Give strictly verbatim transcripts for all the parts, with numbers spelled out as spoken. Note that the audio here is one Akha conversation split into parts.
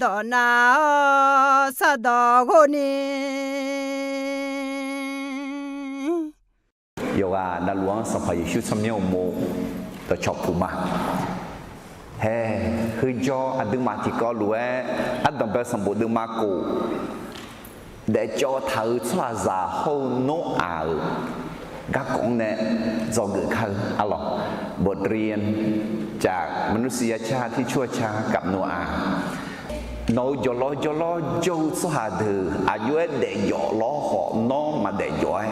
dawq nav-awr sardawq ghov ni. Yawqghaq navluf-anr Sanqpaq Yeqsur tsawrmyanr uqmov dawqcawq puq ma. Hae, heujawr aqduimaf tiqkawv lof-aer ardanqbae sanqbof deuvma khof, daefcawv taq-euq tsawrhaqzaq hawr-eu Noraq-euq garkawv-anr nae dzawgeuf kar-eu arlawq. บทเรียนจากมนุษยชาติที่ชั่วช้ากับโนอาห์ Nawq-euq jawqlawr jawrlawr jawr-eu tsawrhaq deuq aqjox-aer daefjawf lawr khawf, nawr maqdaef jawf-aer,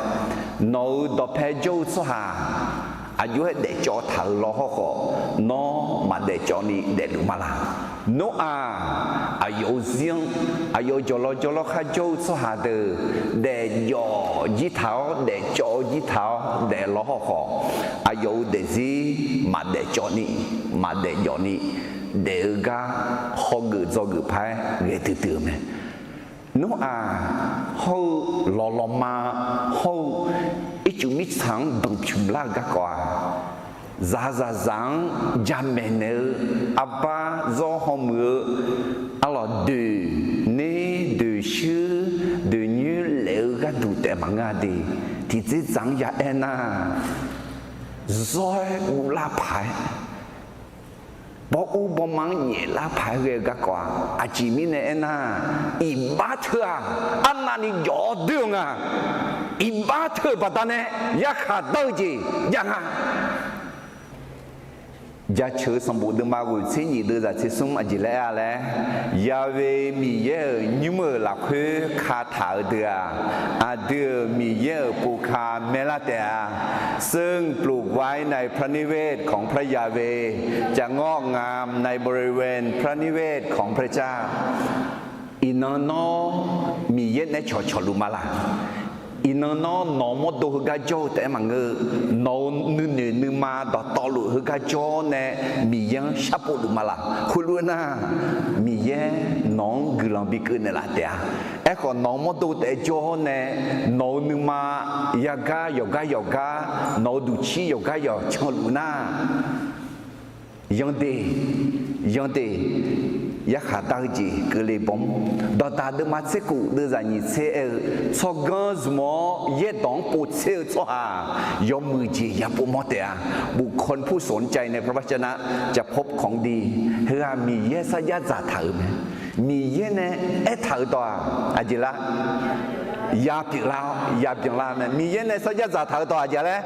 nawq-euq dawqpae jawr-eu tsawrhaq aqjox-aer daefcawv taq-euq lawr hawr khawf, nawr maqdaef cawv ni daefluf ma laq. Noraq aqyawf-euq zir-anr, aqyawf-euq jawqlawr jawrlawr khar jawr-eu tsawrhaq deuq daefjawf jir taq-awr, daefcawv jir taq-awr daef lawr hawr khawf, aqyawf-euq daefzir maqdaef cawv ni, maqdaef jawf ni daef-eu gar hawgeuf dzawgeuf paq-aer ghae duidui-eu mae. Noraq hawr-eu lawqlawqma hawr-eu ircuf mirtsaq-anr danqpymq lar-eu garkawv-aq, zaqzaqzaq-anr jamaeq naeq-eu, arbar zawr hawmuiq-eu, arlawq doeq ner doeq shuir doeq nyoer laef-eu gharduq taef maqngeur-a de. Tiqdzerdzaq-anr ya aer nar, zawr-aer uvlar paq-aer, bawr ur bawrma-anr nyaeflar paq-aer ghae-eu garkawv-aq, aqjeq mirnae aernar, iqbax teu-aq, arnavni jawf-awr doer-eu nga. Iqbax teu-euq baqdanae yarkhaq dar-eu jeq jav nga. Jaceuq-eu sanqbof deuvma ghoeq tser nyiq deuvzaq tser smr aqjeq laer aer-a laer, Yahweh Miqyaer-euq nymr-euq lafkhoer kataq-eu deuq-aq, aqdui-euq Miqyaer-euq pov ka maerlar taef-a. ซึ่งปลูกไว้ในพระนิเวศของพระยาเวห์ จะงอกงามในบริเวณพระนิเวศของพระเจ้า Iqnan nawr Miqyaer nae cawqcawq luf ma laq. Iqnan nawr nawq-eu mawrdo heugar jawr-eu taef-aer maqngeur-eu, nawq-euq nuinoeq nuima dawqtawvluf heugar jawr-awr nae Miqyaer-anr sharpov luf ma laq. Khoerlof-aer nar, Miqyaer nawq-anr guiqlanq bikeuv naeqlaf taef-a. Aerkhawf, nawq-euq mawrdo taef-aer jawr-awr nae, nawq-euq nuima yagar yawqgar yawqgar, nawq-euq duqcir yawqgar yawq canluf nar, yandeq, yandeq, yarkhaq dar-eu jeq keuvle bawm. Dawqdaq deuvma tser khof deuvzaq nyiq tser aer-eu, tsawrganr zmq-awr yaerdawq-anr povtser-eu tsawrhaq yawmuiq jeq ya povmawr taef-a. บุคคลผู้สนใจในพระวจนะจะพบของดี Heu-aq Miqyaer sarjax dzaqtaq-euq mae. Miqyaer nae aertaq-euq dawq-aq, aqjeq lar, ya pyeuflar-awr ya byanlar mae. Miqyaer nae sarjax dzaqtaq-euq dawq-aq aqjeq laer,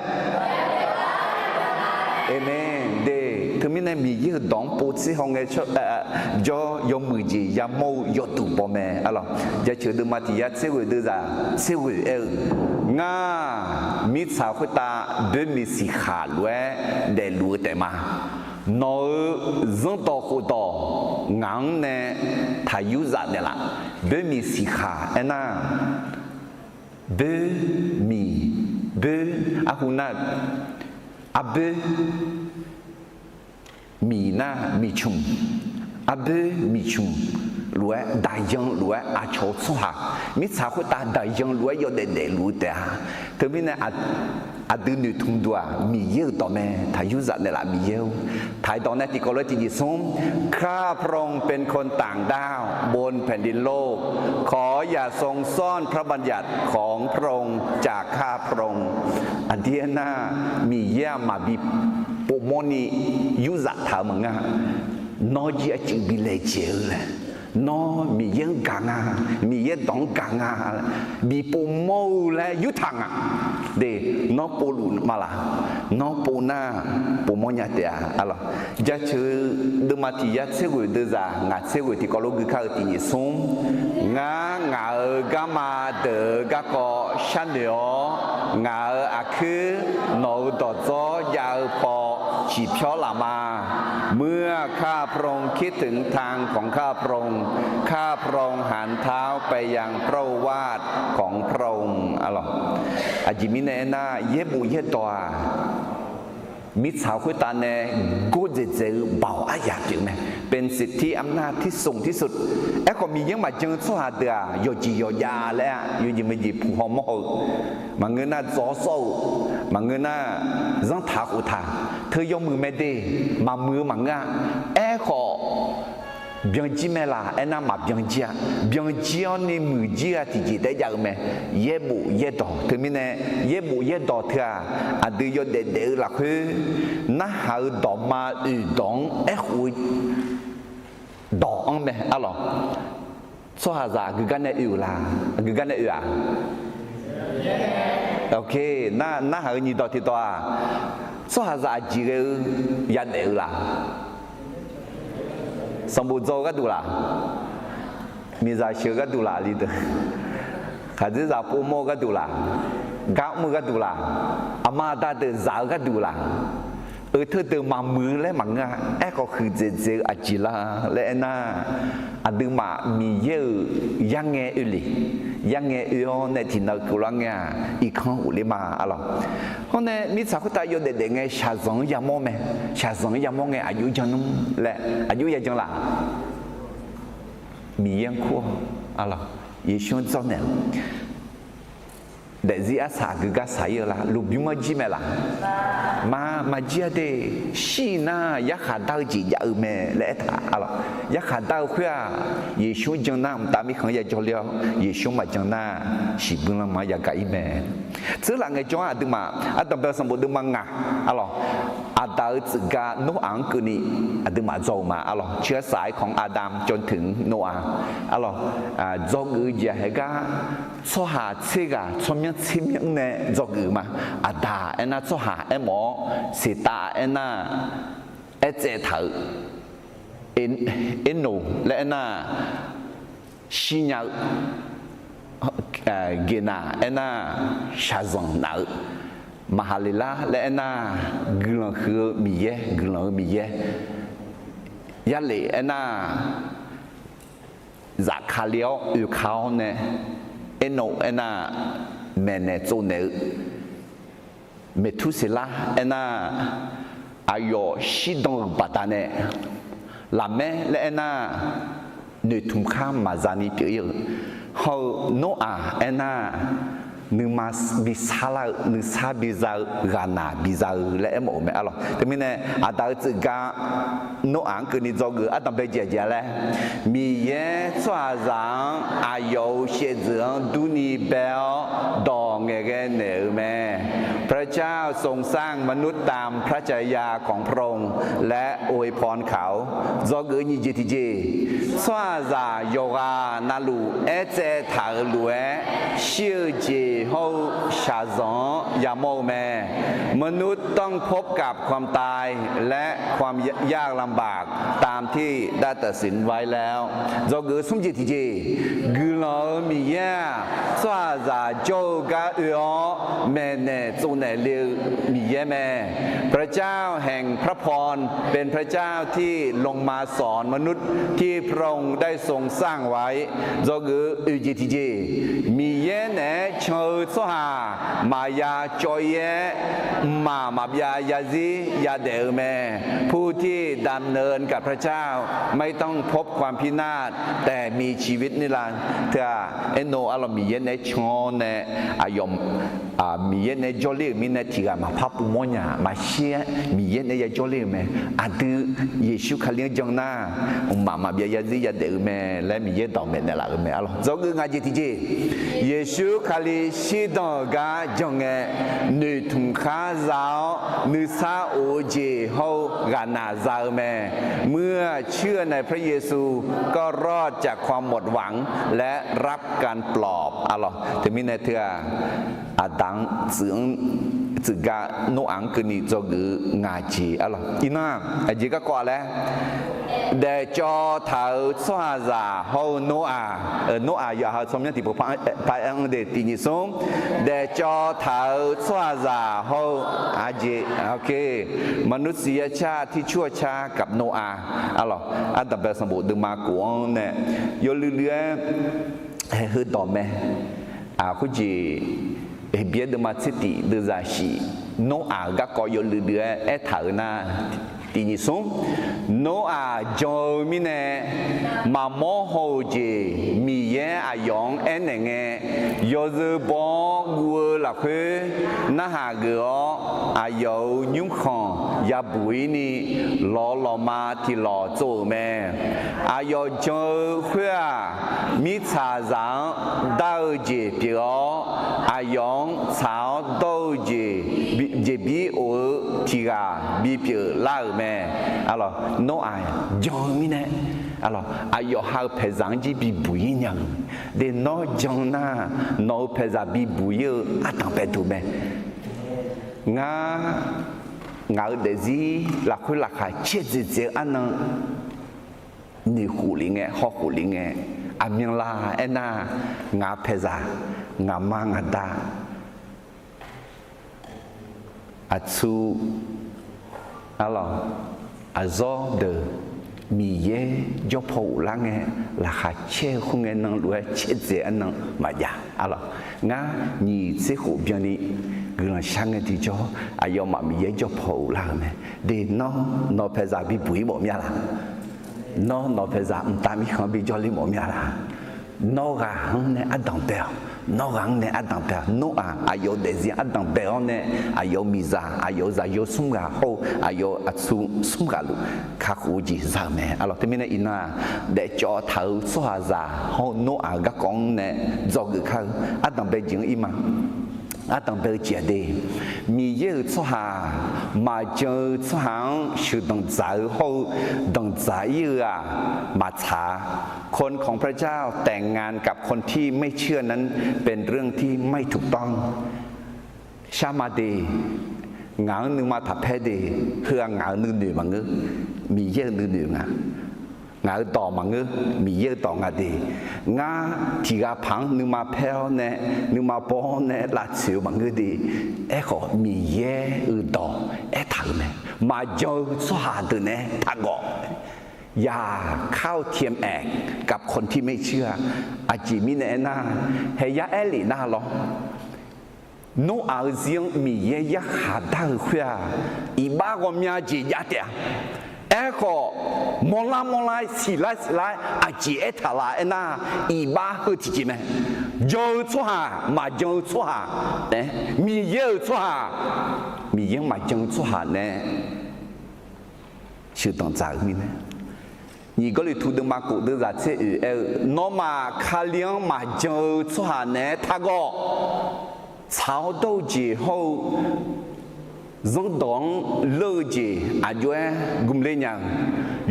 Aqmeq. De, teumirnae Miqyaer-euq dawq-anr povtser hawngae jawr yawmuiq jeq yamawr-eu yawduq baw mae. Arlawq, jaceuq deuvma tiq yar tser ghoeq deuvzaq tser ghoeq aer-eu, Ngar, mirtsaq khoertav boermiq siqkhaq lof-aer daefluf-eu taef ma. Nawq-euq zanrdawq khofdawq ngaq-anr nae taqyur zaf naeqlaf. Boermiq siqkhaq aernar, boer, miq, boer, arhu nar, arboer, miq nar miqcmq, arboer miqcmq lof-aer daqyan lof-aer aqcawq-eu tsawrhaq, mirtsaq khoertav daqyan lof-aer yawdaef daefluf-eu taef-a. Teumirnae aqdui noeqtmq duq-aq Miqyaer-euq dawq mae, taqyur zaf naeqlaf Miqyaer-or. Taqdawq nae tiqkawv lof-aer tiqjeq smr, ข้าพระองค์เป็นคนต่างด้าวบนแผ่นดินโลก ขออย่าทรงซ่อนพระบัญญัติของพระองค์จากข้าพระองค์ Aqdui aernar, Miqyaer-aq maqbi povmawr ni yur zaftaq-eu maqngeur-a. Nawr jir aqcuiv bi laejae-eu laer, nawr Miqyaer-anr gaq nga, Miqyaer dawq-anr gaq nga, bi povmawr-eu laer yurtaq nga. De, nawr povluf ma laq? Nawr pov nar, povmawr nya taef-a. Arlawq, jaceuq deuvma tiq yar tser ghoeq deuvzaq ngaq tser ghoeq tiqkawv lof gui kar-eu tiqjeq smr, Ngar ngaq-euq garma deuq-eu garkawv sharnoeq-awr, ngaq-euq aqkuir nawq-euq dawqdzawr jav-eu paw ciqpyawr laf ma. เมื่อข้าพระองค์คิดถึงทางของข้าพระองค์ ข้าพระองค์หันเท้าไปยังพระโอวาทของพระองค์ Arlawq, aqjeq mirnae aernar, yaerbof yaerdawq-aq, mirtsaq khoertav nae gordzaeq dzaeq-eu baoq aryaq pyeuf mae. เป็นสิทธิอำนาจที่สูงที่สุด Aerkhawf, Miqyaer maqjan-eu tsawrhaq deuq-aq, yawqjeq yawqjav laer-a, yawjeq meujeq puq haw mawr haw-eu, maqngeur nar dzaw sawr-euq, maqngeur nar zanrtaq khoftaq, teu yawmuiq mae de, maqmuiq-eu maqngeur-a. Aerkhawf, Byanjir mae laq aernar, maqbyan jir-a. Byanjir-awr ni muiqjir-a tiqjeq taef-aer jav-eu mae. Yaerbof yaerdawq teumirnae, yaerbof yaerdawq teu-aq, aqdui yawdaef daef-eu lafkhoer, narhaq-eu dawqma oeq dawq-anr aerkhof-eu dawq-anr mae arlawq. Tsawrhaqzaq aqgeu gar nae oe-euq laq? Aqgeu gar nae oe-aq? Ok, nar, narhaq-eu nyiq dawq tiq dawq-aq, tsawrhaqzaq aqjeq ghae-eu yadaef-eu laq? Sanqbof dzaw-eu gharduq laq? Miqzaq sheuq-eu gharduq laq? Li deuq khaqdzerzaq povmawr-eu gharduq laq? Gar mr-eu gharduq laq? Aqma aqda deuq zaq-eu gharduq laq? Euq teudeuq maqmuiq-eu laer maqngeur-a. Aerkhawf huiqdzaeq dzaeq-eu aqjeq la laer aernar, aqduimaf Miqyaer-euq yarngae oe le, yarngae oe-awr nae tiqnan keuvlar ngae-aq, irkanr ghofler ma arlawq. Hawr nae mirtsaq khoertav yawdaef daef ngae shaqzanq-anr yamawr mae. Shaqzanq-anr yamawr ngae aqjox jan nmr laer aqjox ya jan laq? Miqyaer-anr kur-awq arlawq. Yeqsur-anr dzawrnaeq-awq. Daefzir arsaq aqgeu gar saq-ir-eu lar? Lmqbymr-anr jir mae laq? Ma, maqjir-a de. Shir-ir nar yarkhaq dar-eu jeq jav-eu mae laer aertaq arlawq. Yarkhaq dar-eu khoer-aq, Yeqsur-anr jan nar mqtav mirkhanq-anr yajawr ler-awr, Yeqsur-anr maqjan nar shiqbuir lanma-anr yagaq-ir mae. Tseurlaf ngaejawr-aq, aqduimaf Ardanqbae sanqbof deuvma ngaq arlawq, Aqdaq-euq tsuifgar Noraq-anr keuvni aqduimaf dzaw-eu ma arlawq. ชื่อสายของอาดัมจนถึงโนอาห์ arlawq. Dzawgeuf-eu jeq-aq haegar tsawrhaq tser ghaq tsawrmyanr tser myanr nae dzawgeuf-euq ma. Aqdaq aernar tsawrhaq aermawf-awr, Seqtav aernar aertsaev taq-euq, Ernoq laer aernar shirnya-eu, Geqnaq aernar shaqzanq naf-eu, Maqhaqleqlar laer aernar guiqlanq huiq-eu miqyaer, guiqlanq-eu miqyaer, Yarlef aernar zafkale-awr oeka-awr nae, Ernoq aernar maeqnaeq tsovnaeq-eu, Meqturseqlar aernar aqyawf shirdan-euq baqdanae, Laqmaer laer aernar noeqtmq khar maqza ni pyeuf-ir-eu, hawr-eu Noraq aernar nuima bisar lar-eu, nuisar biza-eu, ghaqnaq biza-eu laer aermawf-euq mae arlawq. Teumirnae Aqdaq-euq tsuifgar Noraq-anr keuvni dzawgeuf-eu ardanqbae jeq aqjeq-a laer, Miqyaer tsawrhaqzaq-anr aqyawf-euq shaevdzeuf-anr durni bae-awr dawq ngaeqghae naeq-euq mae. พระเจ้าทรงสร้างมนุษย์ตามพระฉายาของพระองค์ และอวยพรเขา Dzawgeuf-eu nyiq jeq tiqjeq, tsawrhaqzaq yawqghaq navluf aertsaev taq-euq lof-aer shir-eu jeq hawr-eu shaqzanq-anr yamawr-eu mae. มนุษย์ต้องพบกับความตายและความยากลำบากตามที่ได้ตัดสินไว้แล้ว Dzawgeuf-eu smr jeq tiqjeq, guiqlanq-euq Miqyaer-aq, tsawrhaqzaq jawr-eu gar oe-awr maeqnaeq tsovnaeq le-eu Miqyaer mae. พระเจ้าแห่งพระพร เป็นพระเจ้าที่ลงมาสอนมนุษย์ที่พระองค์ได้ทรงสร้างไว้ Dzawgeuf-eu oeq jeq tiqjeq, Miqyaer naeq-aer can-eu tsawrhaq maqya cawv-ir-aer, mqmaq maqbyav zarzir yadaef-eu mae. ผู้ที่ดำเนินกับพระเจ้า ไม่ต้องพบความพินาศ แต่มีชีวิตนิรันดร์ Teu-aq, aernar arlawq Miqyaer naeq-aer can-awr nae aqyawf Miqyaer naeq-aer jawrler-euq mirnae tiq ghaq maqpar pov mawrnya, maqshir-aer Miqyaer naeq-aer yajawrler-euq mae. Aqdui Yeqsur Kali-anr jan nar, mqmaq maqbyav zarzir yadaef-eu mae laer Miqyaer dawq maeqnaeq laf-euq mae arlawq. Dzawgeuf ngaq jeq tiqjeq, Yeqsur Kali shirdan-euq gar jan ngae, noeqtmq khar za-awr nuisar of-eu jeq hawr-eu ghaqnaq za-eu mae. เมื่อเชื่อในพระเยซู ก็รอดจากความหมดหวัง และรับการปลอบ arlawq. Teumirnae teu-aq, Aqdaq-anr tsuif-anr tsuif gar Noraq-anr keuvni dzawgeuf-eu ngaq jeq arlawq. Iqnan aqjeq garkawv-a laer, daefcawv taq-euq tsawrhaqzaq hawr-eu Noraq, Noraq yawqha-euq tsawrmyanr tiqpov par-aer anr de tiq nyiq smr, daefcawv taq-euq tsawrhaqzaq hawr-eu aqjeq, มนุษยชาติที่ชั่วช้ากับโนอาห์ arlawq. Ardanqbae sanqbof deuvma kof-anr nae yawluiv luiv-aer heudawq mae. Khoerjeq Heqbyaer deuvma tser tiq deuvzaq shif, Noraq-euq garkawv yawluiv luiv-aer aertaq-euq nar, Tiq nyiq smr, Noraq jan-eu mirnae, maqmawr haw-euq jeq Miqyaer aqyawf-anr aernaeq ngae, yawzeu baw-awr guv-eu lafkhoer narhaq geuf-awr, aqyawf-euq nymrkhanq yabuq-ir ni, lawq lawqma tiq lawq tsov-euq mae. Aqyawf jan-eu khoer-aq, mirtsaqzaq-anr dar-eu jeq pyeuf-awr, aqyawf-anr tsaq-awr dawr-eu jeq, jeqbir of-eu tiq ghaq bipyeuf lar-euq mae. Arlawq, Noraq jan-eu mirnae, arlawq, aqyawf ha-eu paeqzaq-anr jir bibuq-ir nya-eu. De, nawr jan nar, nawq-euq paeqzaq bibuq-ir-eu ardanq baeduq mae. Ngar, ngaq-euq daefzir lafkhoer laqkhaq caerdzaeq dzaeq-eu arnan noeqkhof lef ngae, hawkhof lef ngae, aqmyanlaf aernar, ngaq paeqzaq, ngaqma ngaqda, aqtsu, arlawq, aqzawr deuq, Miqyaer jawr paw ghoflar ngae, laqkhaq caer-eu khoerngae nan lof-aer caerdzaeq arnan maqjav. Arlawq, ngar nyiq tser khof byanni guiqlanq shar ngae tiqjawr, aqyawfmaf Miqyaer jawr paw ghoflar-euq mae. De, nawr nawq paeqzaq bibuq-ir mawf mir-a laq? Nawr nawq paeqzaq mqtav mirkhanq bijawr ler mawf mir-a laq? Nawr ghaq-anr nae ardanq bae-awq. Nawr ghaq-anr nae ardanq bae-awq. Noraq aqyawf-euq daefzir ardanq bae-awr nae, aqyawf-euq miqzaq, aqyawf-euq zaqyo smr ghaq hawr-eu aqyawf-euq aqtsu smr ghaq luf kakhof-eu jeq za-euq mae. Arlawq, teumirnae iqnan-aq, daefcawv taq-euq tsawrhaqzaq hawr-eu Noraq-euq garkawv-anr nae dzawgeuf kar-eu ardanq bae jeq-anr ir ma. Ardanq bae-eu jeq-aq de, Miqyaer-euq tsawrhaq, maqjan-eu tsawrhaq-anr sheuqdanq dzaq-eu hawr-eu danqdzaq-ir-eu-aq maqtsaq-a. คนของพระเจ้าแต่งงานกับคนที่ไม่เชื่อนั้นเป็นเรื่องที่ไม่ถูกต้อง Sharma de, ngaq-anr nuima taqpaer de, heu-aq ngaq-euq nuinoeq maqngeur, Miqyaer-euq nuinoeq nga. Ngaq-euq dawq maqngeur, Miqyaer-euq dawq nga de. Ngar tiq ghaq paq-anr nuima paer-awr nae, nuima baw-awr nae lavtsoeq-eu maqngeur de. Aerkhawf, Miqyaer-euq dawq aertaq-euq mae. Maqjan-eu tsawrhaq deuq nae taqgawf. อย่าเข้าเทียมแอกกับคนที่ไม่เชื่อ Aqjeq mirnae aernar, haeq yar aer lef nar lawr, Noraq-euq zir-anr Miqyaer yarkhaq dar-eu khoer-aq, iqbax ghawqmya jeq jav taef-a. Aerkhawf, mawrlar mawrlar siqlar siqlar aqjeq aertaq laf aernar, iqbax heu tiqjeq mae. Jan-eu tsawrhaq, maqjan-eu tsawrhaq, Miqyaer-euq tsawrhaq, Miqyaer-anr maqjan-eu tsawrhaq nae sheuqdanq dzaq-euq mirnae, nyiq Gawrliqtu deuvma kof deuvzaq tser oeq aer-eu, nawmaf Kali-anr maqjan-eu tsawrhaq naeq-aer taqgawf. Tsaq-awr dawr-eu jeq hawr-eu zanrdawq-anr leur-eu jeq aqjox-aer gmqler nya-euq,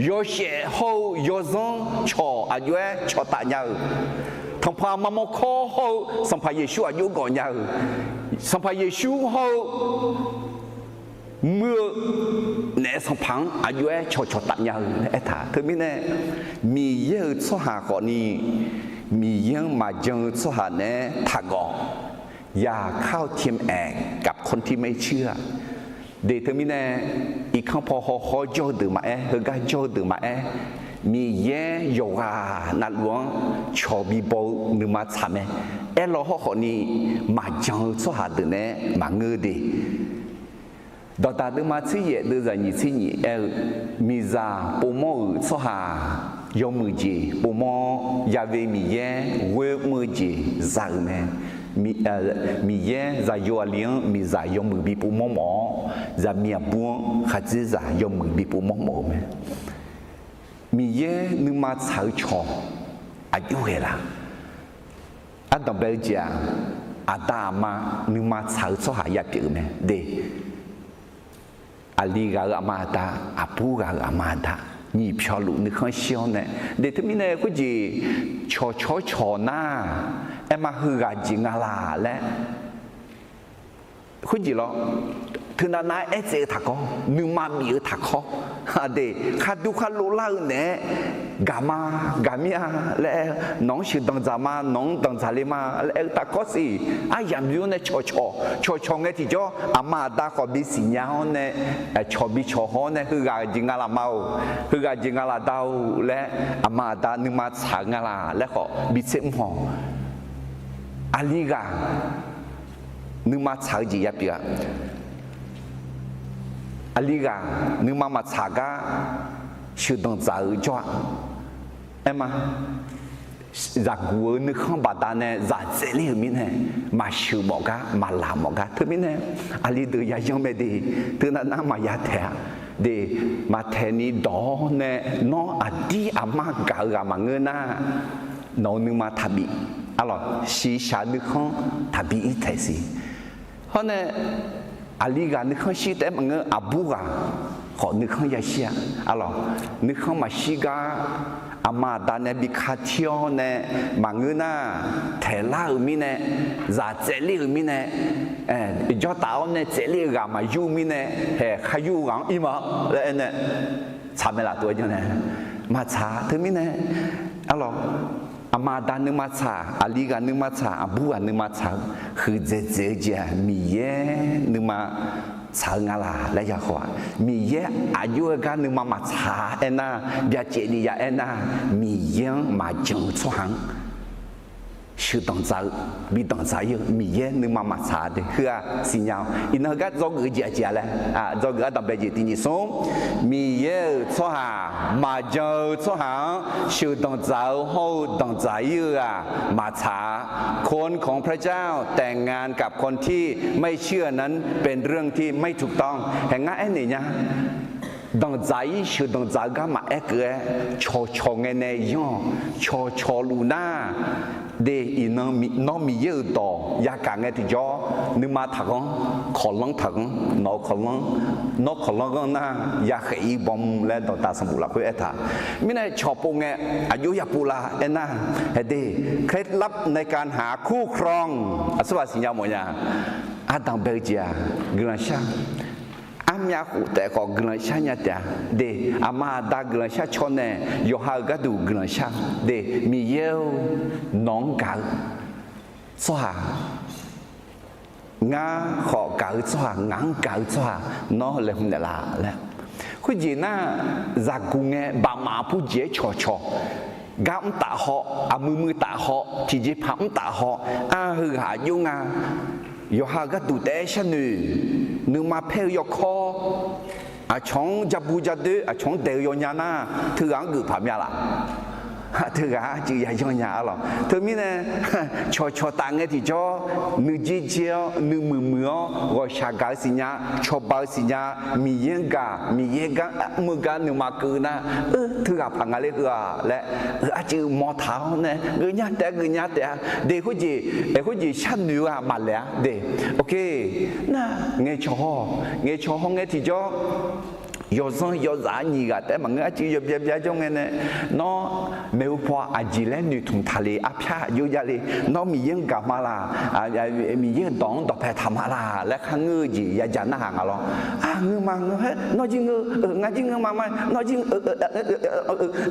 yawshaef hawr-eu yawzanr cawq aqjox-aer cawqtaf nya-euq, tanqpaq maqmawr kawr hawr-eu Sanqpaq Yeqsur aqjox gawq nya-euq, Sanqpaq Yeqsur hawr-eu muiq-eu naef sanqpaq-anr aqjox-aer cawqcawq taf nya-eu aertaq. Teumirnae, Miqyaer-euq tsawrhaq khawfni, Miqyaer-anr maqjan-eu tsawrhaq naeq-aer taqgawf. อย่าเข้าเทียมแอกกับคนที่ไม่เชื่อ De teumirnae, irkanr paw hawkhaw jawr-eu deuq maqaer, heugar jawr-eu deuq maqaer, Miqyaer yawqghaq navluf-anr cawq bibaw-eu nuima tsaq mae. Aerlaw hawrkhawfni, maqjan-eu tsawrhaq deuq nae maqngeur de. Dawqdaq deuvma tser yaef deuvzaq nyiq tser nyiq aer-eu, miqzaq povmawr-euq tsawrhaq yawmuiq jeq povmawr-awr, Ya've Miqyaer ghoer mr-eu jeq za-euq mae. Miqyaer zaqyo aqli-anr miqzaq yawmuiq bi povmawr mawf-awr, zaqmiq aqbur-anr khaqdzerzaq yawmuiq bi povmawr mawf-eu mae. Miqyaer nuima tsaq-eu cawq aqjox ghae laq? Ardanqbae-eu jeq-aq, aqda aqma nuima tsaq-eu tsawrhaq yapyeuf-eu mae de. Aqli ghaq-euq aqma aqda, aqbur ghaq-euq aqma aqda, nyiq pyawq luf nuikhanr shir-awr nae, de teumirnae khoerjeq cawqcawq cawq nar, aerma heughaq jeq nga laq laer, khoerjeq lawr, teunav nav-aer aertsaev-eu taqkawr, nuima bif-eu taqkawr, de, khaqduq khaqlof lar-eu naeq-aer, gaqma, gaqmir-a laer, nawq-anr sheuqdanq dzaq ma, nawq-anr danqdzaq le ma laer aer-eu taqkawr siq. Aryamq bymr nae cawqcawq, cawqcawq ngae tiqjawr, aqma aqda khawf bisiq nya-awr nae, cawq bi cawq haw-awr nae, heughaq jeq nga laq ma-or, heughaq jeq nga laq da-or laer, aqma aqda nuima tsaq-eu nga laq laer khawf bitser mr haw. Aqli ghaq nuima tsaq-eu jeq yapyeuf-a. Aqli ghaq nuima maqtsaq gar sheuqdanq dzaq-eu jawr-a. Aer ma, zaqguq-eu nuikhanr baqdanae zaq tsaevler-euq mirnae, maqsheuq mawf gar, maqlaq mawf gar. Teumirnae aqli deuq yayan mae de, teunav nar maqya taeq-a de, maqtaeq ni dawq-awr nae, nawr aqdir aqmar gaq-eu ghaq maqngeur nar, nawq-eu nuima taqbif, arlawq, shiqshaq nuikhanr taqbi ir taeq siq. Hawr nae, aqli ghaq nuikhanr shir taef-aer maqngeur, aqbur ghaq khawf nuikhanr yashir-a. Arlawq, nuikhanr maqshir gar, aqma aqda nae bi ka tir-awr nae maqngeur nar, taeqlar-euq mirnae, zaq tsaevler-euq mirnae, jawrtaf-awr nae tsaevler-eu ghaq maqyur mirnae, haeq kha yur-eu ghaq-anr ir ma laer aer nae, tsaq mae laf tov-aer janr nae, maqtsaq. Teumirnae, arlawq, aqma aqda nuima tsaq, aqli ghaq nuima tsaq, aqbur ghaq nuima tsaq-eu, huiqdzaeq dzaeq-eu jeq-aq, Miqyaer nuima tsaq-eu nga laq laer yakhawf-aq, Miqyaer aqjox-aer gar nuima maqtsaq aernar, byacaevni ya aernar, Miqyaer-anr maqjan-eu tsawrhaq-anr sheuqdanq dzaq-eu, bi danqdzaq ir-eu Miqyaer nuima maqtsaq de. Heu-aq siqnya-awq. Iqnan heugar dzawgeuf-eu jeq aqjeq-a laer, dzawgeuf ardanqbae jeq tiq nyiq smr, Miqyaer-euq tsawrhaq maqjan-eu tsawrhaq-anr sheuqdanq dzaq-eu hawr-eu danqdzaq ir-eu-aq maqtsaq-a. คนของพระเจ้าแต่งงานกับคนที่ไม่เชื่อนั้นเป็นเรื่องที่ไม่ถูกต้อง haeq ngar aernaeq nya. Danqdzaq ir sheuqdanq dzaq-eu gar maqaer keuv-aer, cawqcawq ngae nae yanr-awq. Cawqcawq luf nar, de, iqnan nawr Miqyaer-euq dawq yagaq ngae tiqjawr, nuima taqghanr, kawqlanr taqghanr, nawq-eu kawqlanr, nawr kawqlanr ghanr nar, yakhaeq ir bawm laer dawqdaq sanqbof lafkhoer aertaq. Mirnae cawqpov ngae, aqjox yapov la aernar, haeq de, เคล็ดลับในการหาคู่ครอง aqsurghaq siqnya mawfnya. Ardanqbae-eu jeq-aq, guiqlanq shar armyav khof taef khawf guiqlanq shar nya taef-a de. Aqma aqda guiqlanq shar caw nae, yawqha-euq gharduq guiqlanq shar de. Miqyaer-or, nawq-anr gaq-eu tsawrhaq, ngar khawf gaq-eu tsawrhaq, ngaq-anr gaq-eu tsawrhaq nawr laeqhmq naeqlaf laer. Khoerjeq nar, zaqguq ngae bafmaf purjeq-aer cawqcawq, gar mr taf haw, aqmui mui taf haw, tiqjeqpaq mr taf haw, ar heughaq aqjox nga. Yawqha-euq gharduq taef-aer sharnoeq, nuima paer-eu yawkawr, aqcawq-anr jabu jadoer, aqcawq-anr daeq-eu yawnya nar, teughaq-anr geuf paq mya laf. Teughaq-anr aqcuiv yayanr nya arlawq. Teumirnae, cawqcawq taf ngae tiqjawr, nuijer jer-awr, nuimuiq muiq-awr, ghawqshaq gaq-eu siqnya, cawba-eu siqnya, Miqyaer-anr gaq, Miqyaer gar mr-eu gar nuima keuv nar, eu, teughaq paq nga ler heu-aq laer, eu, aqcuiv mawr taq-awr nae, geufnya taef-a, geufnya taef-a de. Khoerjeq, khoerjeq sharnoeq-eu-aq maqlaeq-a de. Oke, nar ngaeqcawq haw, ngaeqcawq haw ngae tiqjawr, yawzanr yawzaf-aer nyiq ghaq taef-aer maqngeur, aqcuiv yawbya bya jawr ngae nae, nawr maeqhu paw aqjeq laer noeqtmq taq le, arpyar aqjox jav le, nawr Miqyaer-anr gaq ma laq, Miqyaer-euq dawq-anr dawqpae taq ma laq laer kharngeur-eu jeq yadzaq narhaq nga lawr. Aq, ngeur ma ngeur, haer, nawr jir ngeur, ngar jir ngeur ma ma, nawr jir,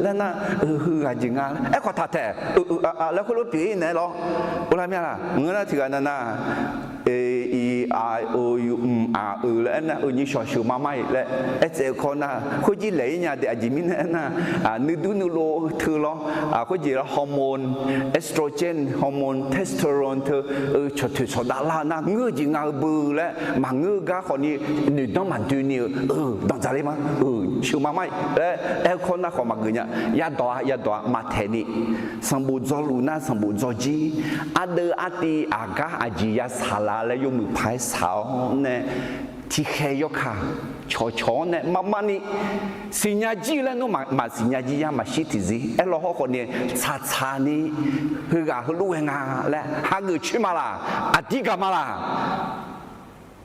laer nar, heughaq jeq nga laer aerkhawf taq taeq, laer khoerlof pyeuf-ir naeq-aer lawr. Uvlanr mya laq, ngeur nar tiq ghaq nav nar, e, i, a, o, u, m, a, eu laer aernar, eu nyi shawq sheuq ma ma-iq laer aertsaev-eu kawr nar, khoerjir laeq-ir nya de. Aqjeq mirnae aernar, nuidur nuilov teu lawr, khoerjeq lawr hormone, estrogen hormone, testosterone teu, eu, cawqtoeq sawqdav lar-eu nar ngeur-eu jeq nga-eu beu laer maqngeur-eu gar khawfni, noeqdanr maqdoeni-eu, eu, danqdzaq le ma, eu, sheuq ma ma-iq laer aer-eu kawr nar khawf maqgeuf nya. Yadawq-a, yadawq-a, maqtaeq ni. Sanqbof dzaw luf nar sanqbof dzaw jir. Ardeuv artiv aqgar aqjeq ya saqlaq laer yawmuiq paq-aer saq-awr nae, tiqkhaeq yawkaq cawqcawq-awr nae marmar ni siqnya jir laer nar, maqsiqnya jir yar maqshir tiqzir aerlaw hawr khawfni, tsaqtsaq ni heughaq heulof ghae nga laer hageuf coer ma laq, aqdir gaq ma laq.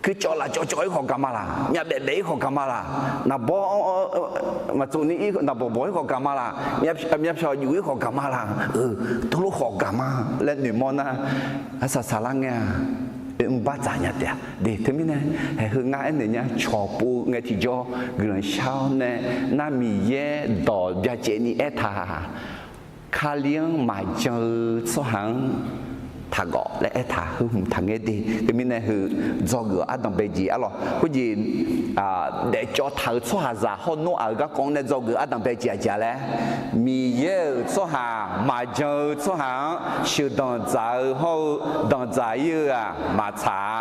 Kuircawv lafcawv cawv-ir khawf gaq ma laq, myavbaef baef-ir khawf gaq ma laq, naqbawr maqtsov ni-ir naqbawq bawq-ir khawf gaq ma laq, myavpyawq yuf-ir khawf gaq ma laq, eu, teulof khawf gaq ma laer noeqmawr nar, arsaq saqlar ngae-aq, oermr bar dzaq nya taef-a de. Teumirnae, haeq heu ngar aernaeq nya, cawqpov ngae tiqjawr guiqlanq shar-awr nae, nar Miqyaer dawq byacaevni aertaq, Kali-anr maqjan-eu tsawrhaq-anr taqgawf laer aertaq heu hmq taqngaer de. Teumirnae heu dzawgeuf-awr ardanq bae jeq arlawq. Khoerjeq daefcawv taq-euq tsawrhaqzaq hawr Noraq-euq garkawv-anr nae dzawgeuf ardanq bae jeq aqjeq-a laer, Miqyaer-euq tsawrhaq maqjan-eu tsawrhaq-anr sheuqdanq dzaq-eu hawr-eu danqdzaq ir-eu-aq maqtsaq-a.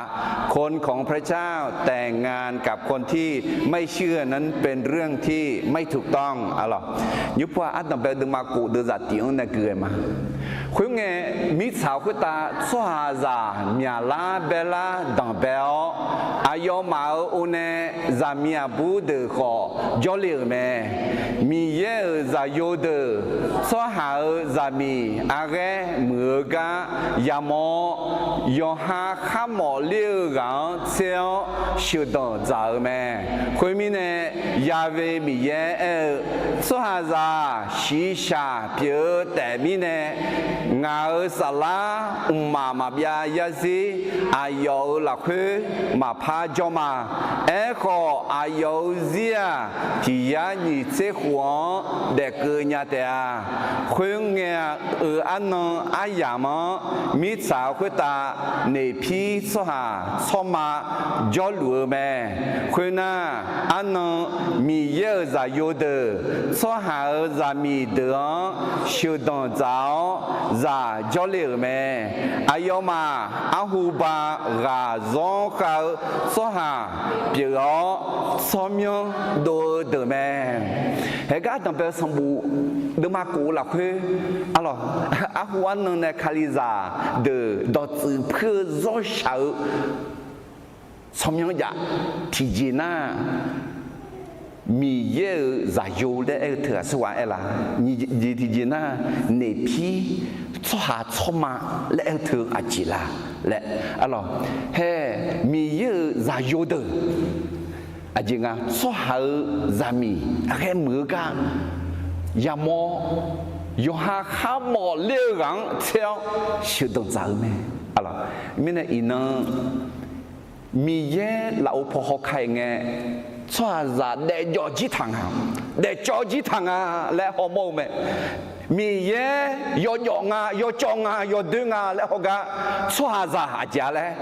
คนของพระเจ้าแต่งงานกับคนที่ไม่เชื่อนั้นเป็นเรื่องที่ไม่ถูกต้อง arlawq. Nymrpov-aq ardanq bae-eu deuvma kof deuvzaq tif-anr nae gui ghae ma. Khoerngae, mirtsaq khoertav tsawrhaqzaq myaqlar baelar danqbae-awr, aqyawfmaf-euq or nae zaqmiq aqbur deuq khawf jawrle-euq mae. Miqyaer-euq zaqyo deuq tsawrhaq-euq zaqmiq arghaer muiq-eu gar yamawr-awr, yawqha kharmawf ler-eu ghaq-anr tser-awr sheuqdanq dzaq-eu mae. Khoermirnae, Ya've Miqyaer aer-eu, tsawrhaqzaq shiqshaq pyeuf-eu taef mirnae, ngaq-euq saflar mqmaq maqbyav yarzir aqyawf-euq lafkhoer maqpar jawr ma. Aerkhawf, aqyawf-euq zir-aq, tiq yar nyiq tser khof-anr daefkeuv nya taef-a. Khoerngae-euq arnan aryamq-anr mirtsaq khoertav naeqpir tsawrhaq tsawrma jawrluf-eu mae. Khoernar, arnan Miqyaer-euq zaqyo deuq tsawrhaq-euq zaqmiq deuq-anr sheuqdanq dzaq-awr zaq jawrle-euq mae. Aqyawfmaf arhu ba ghaq zawr khav-eu tsawrhaq pyeuf-awr, tsawrmyanr dov-eu deuq mae. Haegar danqbae-eu sanqbof deuvma kof-eu lafkhoer, arlawq, arhu arnan nae Kalizaq deuq dawqtsuif puir-eu zawr shaq-eu tsawrmyanr jav. Tiqjeq nar, Miqyaer-euq zaqyo laer aer-eu teu aqsurghaq aer la? Nyiq jeq tiqjeq nar, naeqpir tsawrhaq tsawrma laer aer-eu teu aqjeq la laer, arlawq, hae, Miqyaer-euq zaqyo deuq aqjeq nga, tsawrhaq-euq zaqmiq ghae muiq-eu gar yamawr, yawqha kharmawf ler-eu ghaq-anr tser-awr sheuqdanq dzaq-eu mae. Arlawq, mirnae iqnan Miqyaer lafov paw haw ka-iq ngae, tsawrhaqzaq daefjawv jir taq nga, daefcawv jir taq nga laer hawmawr-eu mae. Miqyaer yawjawf nga, yawcawv nga, yawdoer nga laer hawgar, tsawrhaqzaq aqjeq-a laer,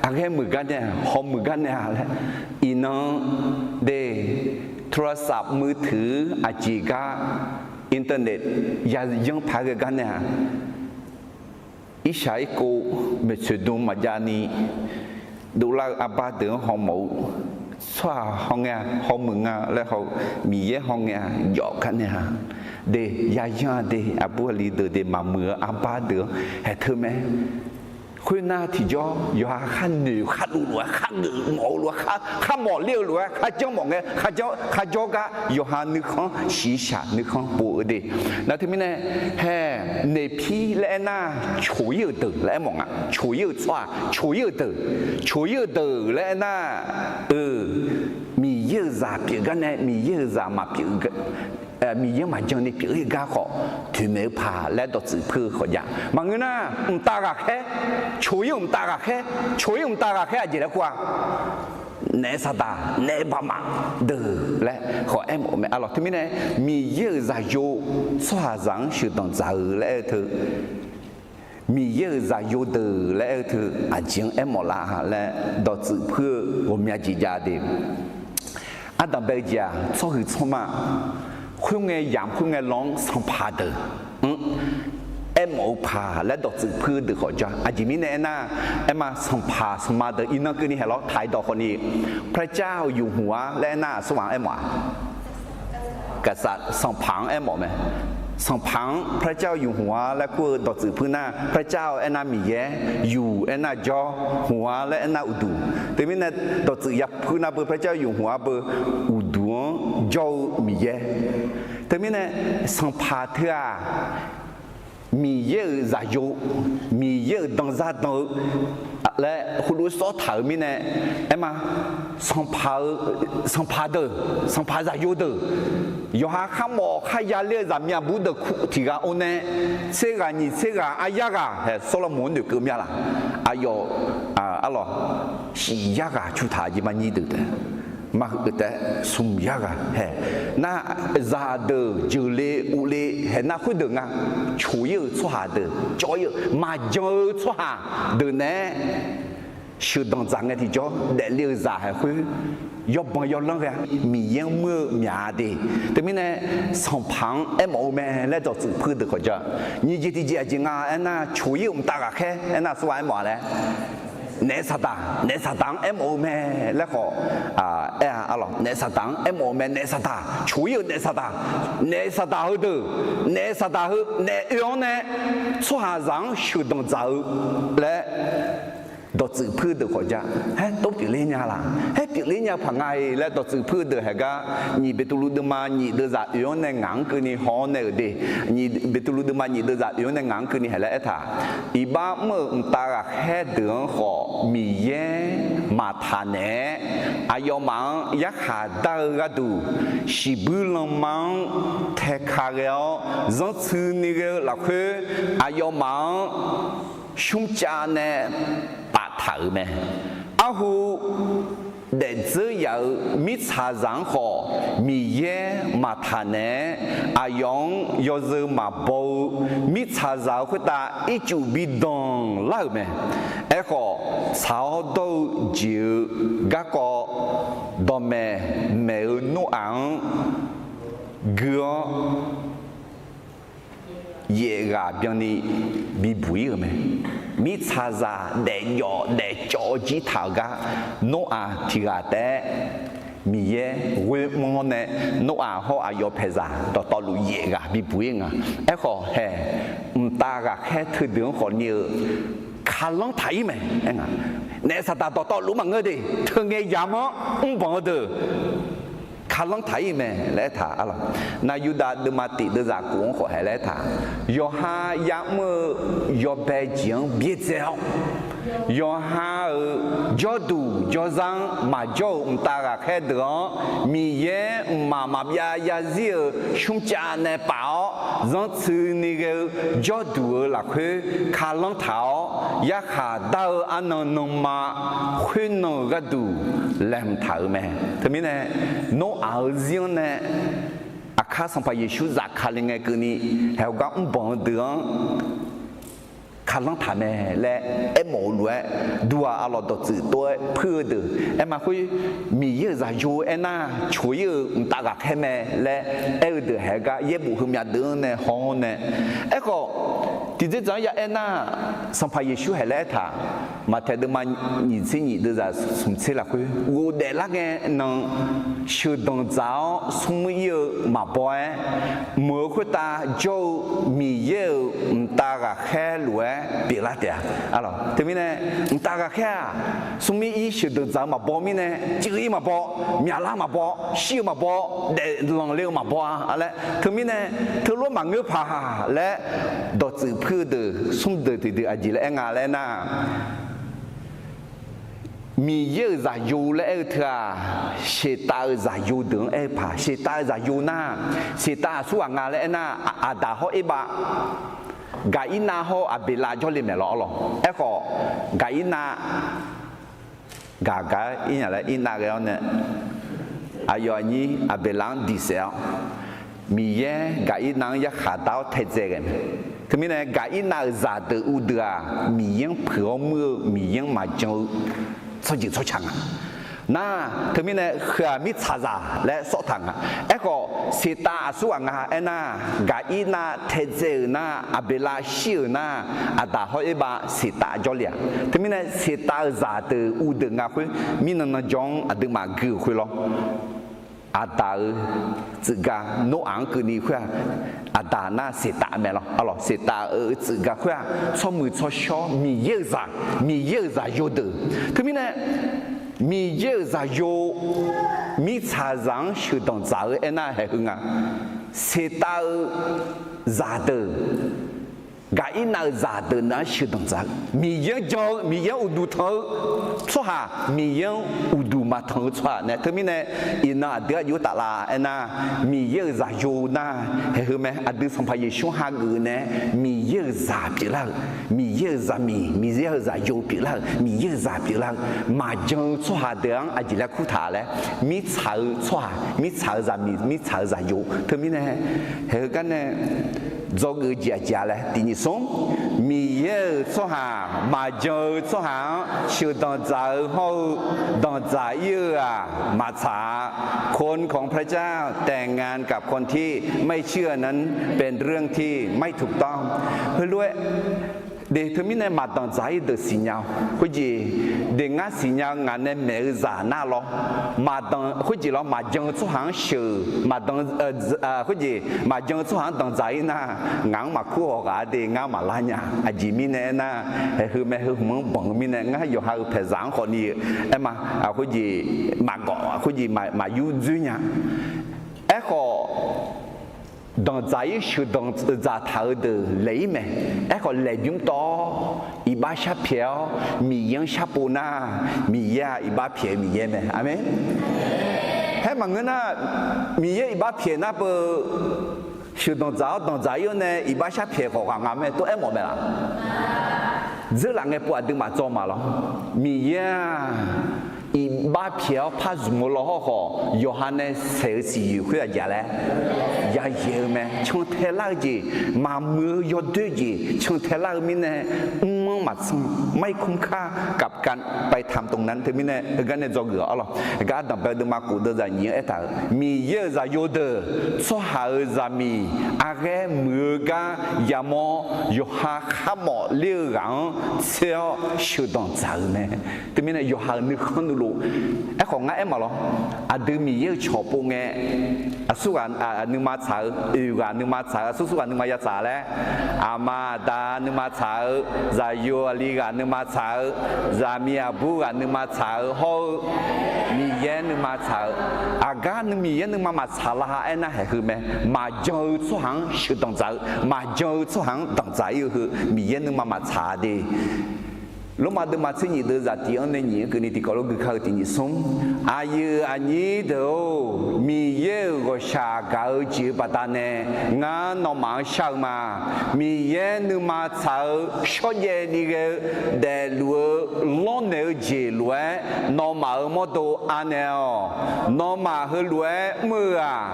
aqghae muiq gar nae-a, hawmuiq gar nae-a laer, iqnan de, โทรศัพท์มือถือ aqjeq gar, internet yayanr paq-aer ghae gar nae-a, irshaq irkov, maeqtsoeq dm maqjav ni dovlar-eu arbar deuq-anr hawmawf-eu, tsawrhaq hawngae-a hawmuiq nga laer haw-eu, Miqyaer hawngae-a jawf gar nae-a de, yayanr-a de, aqbur aqli deuq de, maqmuiq-eu arbar deuq-anr haeq teu mae. Khoernar tiqjawr yawqha kharnoeq kharduv lof-aer, khargeuf mawf-eu lof-aer, kharmawf ler-eu lof-aer, kharjanr mawf ngae, kharjawr gar yawqha nuikhanr shiqshaq nuikhanr pov-eu de. Nar teumirnae, hae, naeqpir laer aernar, coq-ir-euq deuq laer aermawf nga. Coq-ir-euq tsawrhaq, coq-ir-euq deuq, coq-ir-euq deuq laer aernar-eu, Miqyaer-euq zaq pyeuf gar nae Miqyaer-euq zaq maqpyeuf, Miqyaer maqjan ni pyeuf-ir gar khawf, toeqmaeq-eu paq laer dawqtsuif puir-eu khawf jav. Maqngeur nar, mqtav ghaqkhaer, coq-ir-euq mqtav ghaqkhaer, coq-ir-euq mqtav ghaqkhaer aqjeq laer kur-a, naef saqdaq, naef baqmaf deuq laer khawf aermawf-eu mae. Arlawq, teumirnae Miqyaer-euq zaqyo tsawrhaqzaq-anr sheuqdanq dzaq-eu laer aer-eu teu, Miqyaer-euq zaqyo deuq laer aer-eu teu, aqjeq-anr aermawf lar laer dawqtsuif puir-eu ghawqmya jeq jav de. Ardanqbae-eu jeq-aq, tsawrhuiq tsawrma, khoerngae yamq khoerngae lawr-anr sanqpaq deuq-anr aermawf-eu paq laer dawqtsuif puir-eu deuq khawf jav. Aqjeq mirnae aernar, aerma sanqpaq sanqma deuq iqnan keuvni haeq lawr taq-ir dawq khawfni, พระเจ้าอยู่หัว laer aernar, aqsurghaq-anr aermawf-a? Gaqsaq sanqpaq-anr aermawf mae. Sanqpaq-anr พระเจ้าอยู่หัว laer kur-eu dawqtsuif puir nar, พระเจ้า aernar Miqyaer, อยู่ aernar jawr, หัว laer aernar uqduq. Teumirnae dawqtsuif ya puir nar beu, พระเจ้าอยู่หัว beu, uqduq-anr jawr-eu Miqyaer. Teumirnae sanqpaq teu-aq, Miqyaer-euq zaqyo, Miqyaer-euq danzar dan-eu laer heulof-aer sawr taq-euq mirnae, aerma, sanqpaq-eu, sanqpaq deuq, sanqpaq zaqyo deuq, yawqha kharmawf kharya ler-eu zaqmiq aqbur deuq kur tiq ghaq or nae, tser ghaq nyiq tser ghaq aryar ghaq hae Sawrlaqmoq-anr noeqkeuv mya laq? Aqyawf, arlawq, shiq yar ghaq cu taq jeq maqnyir deuq taef. Marhuiq taef-aer smq yar ghaq hae. Nar, zaqdeuq jeuqle uvle hae nar khoerdeuq nga. Coq-ir-euq tsawrhaq deuq cawv-ir-eu maqjan-eu tsawrhaq deuq naeq-aer sheuqdanq dzaq ngae tiqjawr daefle-eu zaq hae khoer yawbanq yawlanr ghae-a. Miqyaer-anr muir-eu myaq-a de. Teumirnae, sanqpaq-anr aermawf-eu mae laer dawqtsuif puir deuq khawf ja. Nyiq jeq tiqjeq aqjeq nga aernar, coq-ir-euq mqtav ghaqkhaer aernar, aqsur ghaq aermawf-a laer, naef saqdaq, naef saqdaq-anr aermawf-eu mae laer khawf aer-a arlawq. Naef saqdaq-anr aermawf-eu mae, naef saqdaq, coq-ir-euq naef saqdaq, naef saqdaq heudeuq, naef saqdaq heu naef oe-awr nae tsawrhaqzaq-anr sheuqdanq dzaq-eu laer dawqtsuif puir deuq khawf ja. Haer tov pyeufler nya laq? Haer pyeufler nya paq nga-iq laer dawqtsuif puir deuq hae gar, nyiq Beqtuvluv deuvma nyiq deuvzaq oe-awr nae ngaq-anr keuvni haw-awr nae-euq de. Nyiq Beqtuvluv deuvma nyiq deuvzaq oe-awr nae ngaq-anr keuvni hae laer aertaq, iqbax mr-euq mqtav ghaqkhaer deuq-anr khawf Miqyaer maqtaq naeq-aer, aqyawfmaf-anr yarkhaq dar-eu gharduq, shiqbuir lanma-anr taeka ghae-awr zanrtsuini ghae-eu lafkhoer, aqyawfmaf-anr shmrcav nae paftaq-euq mae. Arhu daefdzeur yaf-euq mirtsaqzaq-anr khawf Miqyaer maqtaq naeq-aer, aqyawf-anr yawzeu maqbaw-eu mirtsaqzaq-eu khoertav ircuf bi danqlar-euq mae. Aerkhawf, tsaq-awr dawr-eu jeq-eu garkawv dawqmaeq maeq-eu Noraq-anr gui-awr yaef ghaq byanni bibuq-ir-euq mae. Mirtsaqzaq daefjawf daefcawv jir taq-euq gar, Noraq tiq ghaq taef-aer Miqyaer ghoe mr-awr nae, Noraq hawr aqyawf paeqzaq dawqtawvluf yaef ghaq bibuq-ir nga. Aerkhawf hae, mqtav ghaqkhaer teudeuq-anr khawf ni-eu kalanr taq-ir mae. Naef saqdaq dawqtawvluf maqngeur de, teungae yamq-anr mrbanq-eu deuq kalanr taq-ir mae laer aertaq arlawq. Nar, Yurdav deuvma tiq deuvzaq kof-anr khawf hae laer aertaq, yawqha yamr-eu yawbae jeq-anr byaerdzae-awr, yawqha-euq jawrduq jawrzar-anr maqjawr-euq mqtav ghaqkhaer deuq-anr, Miqyaer mqmaq maqbyav zarzir-euq shmrcav nae paf-awr, zanrtsuini ghae-eu jawrduq-euq lafkhoer kalanr taq-awr, yarkhaq dar-eu arnan nanma khoernan-euq gharduq laeqhmq taq-euq mae. Teumirnae, Noraq-euq zir-anr nae Aqkar Sanqpaq Yeqsur zafkale ngae keuvni haegar mrbanq-eu deuq-anr kalanr taq mae laer aermawf-eu lof-aer, duq-aq arlawq dawqtsuif tov-aer puir-eu deuq aerma khoer, Miqyaer-euq zaqyo aernar, coq-ir-euq mqtav ghaqkhaer mae laer aer-eu deuq haegar yaerbof heumyav deuq-anr nae haw-awr nae, aerkhawf, tiqdzerdzaq-anr ya aernar, Sanqpaq Yeqsur hae laer aertaq, Maqtaeq deuvma nyiq tser nyiq deuvzaq smq tser lafkhoer ghofdaef lar ngae nan sheuqdanq dzaq-awr smrmuir ir-eu maqbaw-aer, meuq-eu khoertav jawr-eu Miqyaer-euq mqtav ghaqkhaer lof-aer pyeuflar taef-a. Teumirnae, mqtav ghaqkhaer-aq, smrmuir ir sheuqdanq dzaq-eu maqbaw mirnae, cuiv ir maqbaw, myaqlar maqbaw, shir-eu maqbaw, daeflanq le-eu maqbaw-a laer, teumirnae, teulof maqngeur paq laer dawqtsuif puir-eu deuq smr deuq tiqdeuq aqjeq laer aer nga laer nar, Miqyaer-euq zaqyo laer aer-eu teu-aq, Seqtav-euq zaqyo deuq-anr aer-eu paq. Seqtav-euq zaqyo nar, Seqtav aqsurghaq nga laer aernar, Aqdaq hawr Erbav, Gaqirnav hawr Aqbeqlav jawrle maeq lawr arlawq. Aerkhawf, Gaqirnav gaq gaq-aer ir nya laer Irnav ghae-awr nae, aqyawf aqnyir Aqbeqlav-anr diq saef-awr, Miqyaer Gaqirnav-anr yarkhaq dar-awr taedzae ghae mae. Teumirnae Gaqirnav-euq zaqdeuq uvdeuq-aq, Miqyaer-anr puiq-awr muir-eu Miqyaer-anr maqjan-eu tsawrjeuq tsawrca nga. Nar, teumirnae heu-aq mirtsaqzaq laer sawr taq nga. Aerkhawf, Seqtav aqsurghaq nga aernar, Gaqirnav taedzae-euq nar, Aqbeqlav shir-euq nar, Aqdaq hawr Erbav Seqtav jawrle-aq. Teumirnae Seqtav-euq zaqdeuq uvdeuq nga khoer, mirnan nan jawr-anr aqduimaf gui-euq khoer lawr. Aqdaq-euq tsuif ga Noraq-anr keuvni khoer-aq, Aqdaq nar Seqtav mae lawr. Arlawq, Seqtav-euq tsuif ga khoer-aq, tsawrmuiq tsawrshawr Miqyaer-euq zaq, Miqyaer-euq zaqyo deuq. Teumirnae Miqyaer-euq zaqyo, mirtsaqzaq-anr sheuqdanq dzaq-eu aernar haeq heu nga. Seqtav-euq zaqdeuq gaq-ir nav-euq zaqdeuq nar-anr sheuqdanq dzaq-eu, Miqyaer-anr jan-eu, Miqyaer-anr uqduq tanq-eu tsawrhaq, Miqyaer-anr uqduq maqtanq-eu tsawrhaq nae. Teumirnae iqnan aqdui-anr jov taflar-a aernar, Miqyaer-euq zaqyo nar, haeqheu mae, aqdui Sanqpaq Yeqsur hageuf nae, Miqyaer-euq zaq pyeuflar-euq, Miqyaer-euq zaqmiq, Miqyaer-euq zaqyo pyeuflar-euq, Miqyaer-euq zaq pyeuflar-eu, maqjan-eu tsawrhaq deuq-anr aqjeq laer kurtaq laer, mirtsaq-eu tsawrhaq, mirtsaq-eu zaqmiq, mirtsaq-eu zaqyo. Teumirnae haeqheu gar nae dzawgeuf-eu jeq aqjeq-a laer tiq nyiq smr, Miqyaer-euq tsawrhaq maqjan-eu tsawrhaq-anr sheuqdanq dzaq-eu hawr-eu danqdzaq-ir-eu-aq maqtsaq-a. คนของพระเจ้าแต่งงานกับคนที่ไม่เชื่อนั้นเป็นเรื่องที่ไม่ถูกต้อง heulof-aer de. Teumirnae maqdanqdzaq-ir deuq siqnya-awq. Khoerjeq de, ngar siqnya-eu ngaq nae maeq-eu zaq nar lawr, maqdanq, khoerjeq lawr, maqjan-eu tsawrhaq-anr sheuq, maqdan, khoerjeq maqjan-eu tsawrhaq-anr danqdzaq-ir nar, ngaq-anr maqkur hawq-a de, ngar maqlar nya. Aqjeq mirnae aernar, haeqheu mae, heu hmq-anr banq-eu mirnae ngar yawqha-euq paeqzaq-anr khawfni-eu aer ma, khoerjeq maqgawf, khoerjeq maqyur dzoer nya. Aerkhawf, danqdzaq-ir sheuqdanq dzaqtaq-eu deuq laeq-ir mae. Aerkhawf laeq bymr tawv-awr iqbax sharpyaeq-awr Miqyaer-anr sharpov nar, Miqyaer-aq iqbax pyaeq-eu Miqyaer mae. Aqmeq. Haer maqngeur nar, Miqyaer iqbax pyaeq nar beu, sheuqdanq dzaq-awr danqdzaq-ir-awr nae iqbax sharpyaeq khawf ghaq nga mae tov-aer mawf mae laf? Dzeurlaf ngae pov aqduimaf dzaw ma lawr. Miqyaer-aq iqbax pyaeq-awr par zmq-eu law hawrkhawf, yawqha nae saeq-eu siqyoeq khoer aqjeq laer yayaeq-eu mae. Cantae lar-eu jeq, maqmuiq-eu yawdoer jeq cantae lar-eu mirnae, mr-anr maqtsanr, ไม่คุ้มค่ากับการไปทำตรงนั้น teumirnae heugar nae dzawgeuf-awq lawr. Heugar ardanq bae-eu deuvma khof deuvzaq nyiq-anr aertaq-euq, Miqyaer-euq zaqyo deuq tsawrhaq-euq zaqmiq arghaer muiq-eu gar yamawr, yawqha kharmawf ler-eu ghaq-anr tser-awr sheuqdanq dzaq-euq mae. Teumirnae yawqha-euq nuikhanr nuilov. Aerkhawf ngar aer ma lawr, aqdui Miqyaer-euq cawq pov ngae, aqsur ghaq nuima tsaq-eu, oeq ghaq nuima tsaq-eu, aqsur sur ghaq nuima ya tsaq laer, aqma aqda nuima tsaq-eu, zaqyo aqli ghaq nuima tsaq-eu, zaqmiq aqbur ghaq nuima tsaq-eu hawr-eu, Miqyaer nuima tsaq-eu, aqgar Miqyaer nuima maqtsaq lar-a aernar haeqheu mae. Maqjan-eu tsawrhaq-anr sheuqdanq dzaq-eu, maqjan-eu tsawrhaq-anr danqdzaq-ir-eu heu Miqyaer nuima maqtsaq-a de. Lormav deuvma tser nyiq deuvzaq tiq-anr nae nyiq-anr keuvni tiqkawv lof gui kar-eu tiq nyiq smr. Aqyuif aqnyir deuq-or, Miqyaer-euq ghawqshaq gaq-eu jeq-eu baqdanae ngar nawmaf-anr shar-eu ma. Miqyaer nuima tsaq-eu shawrjaev ni ghae-eu daefluf-eu lawrnaeq-eu jeq lof-aer nawmaf-euq mawrdo anaeq-awq. Nawmaf heulof-aer mr-eu-aq,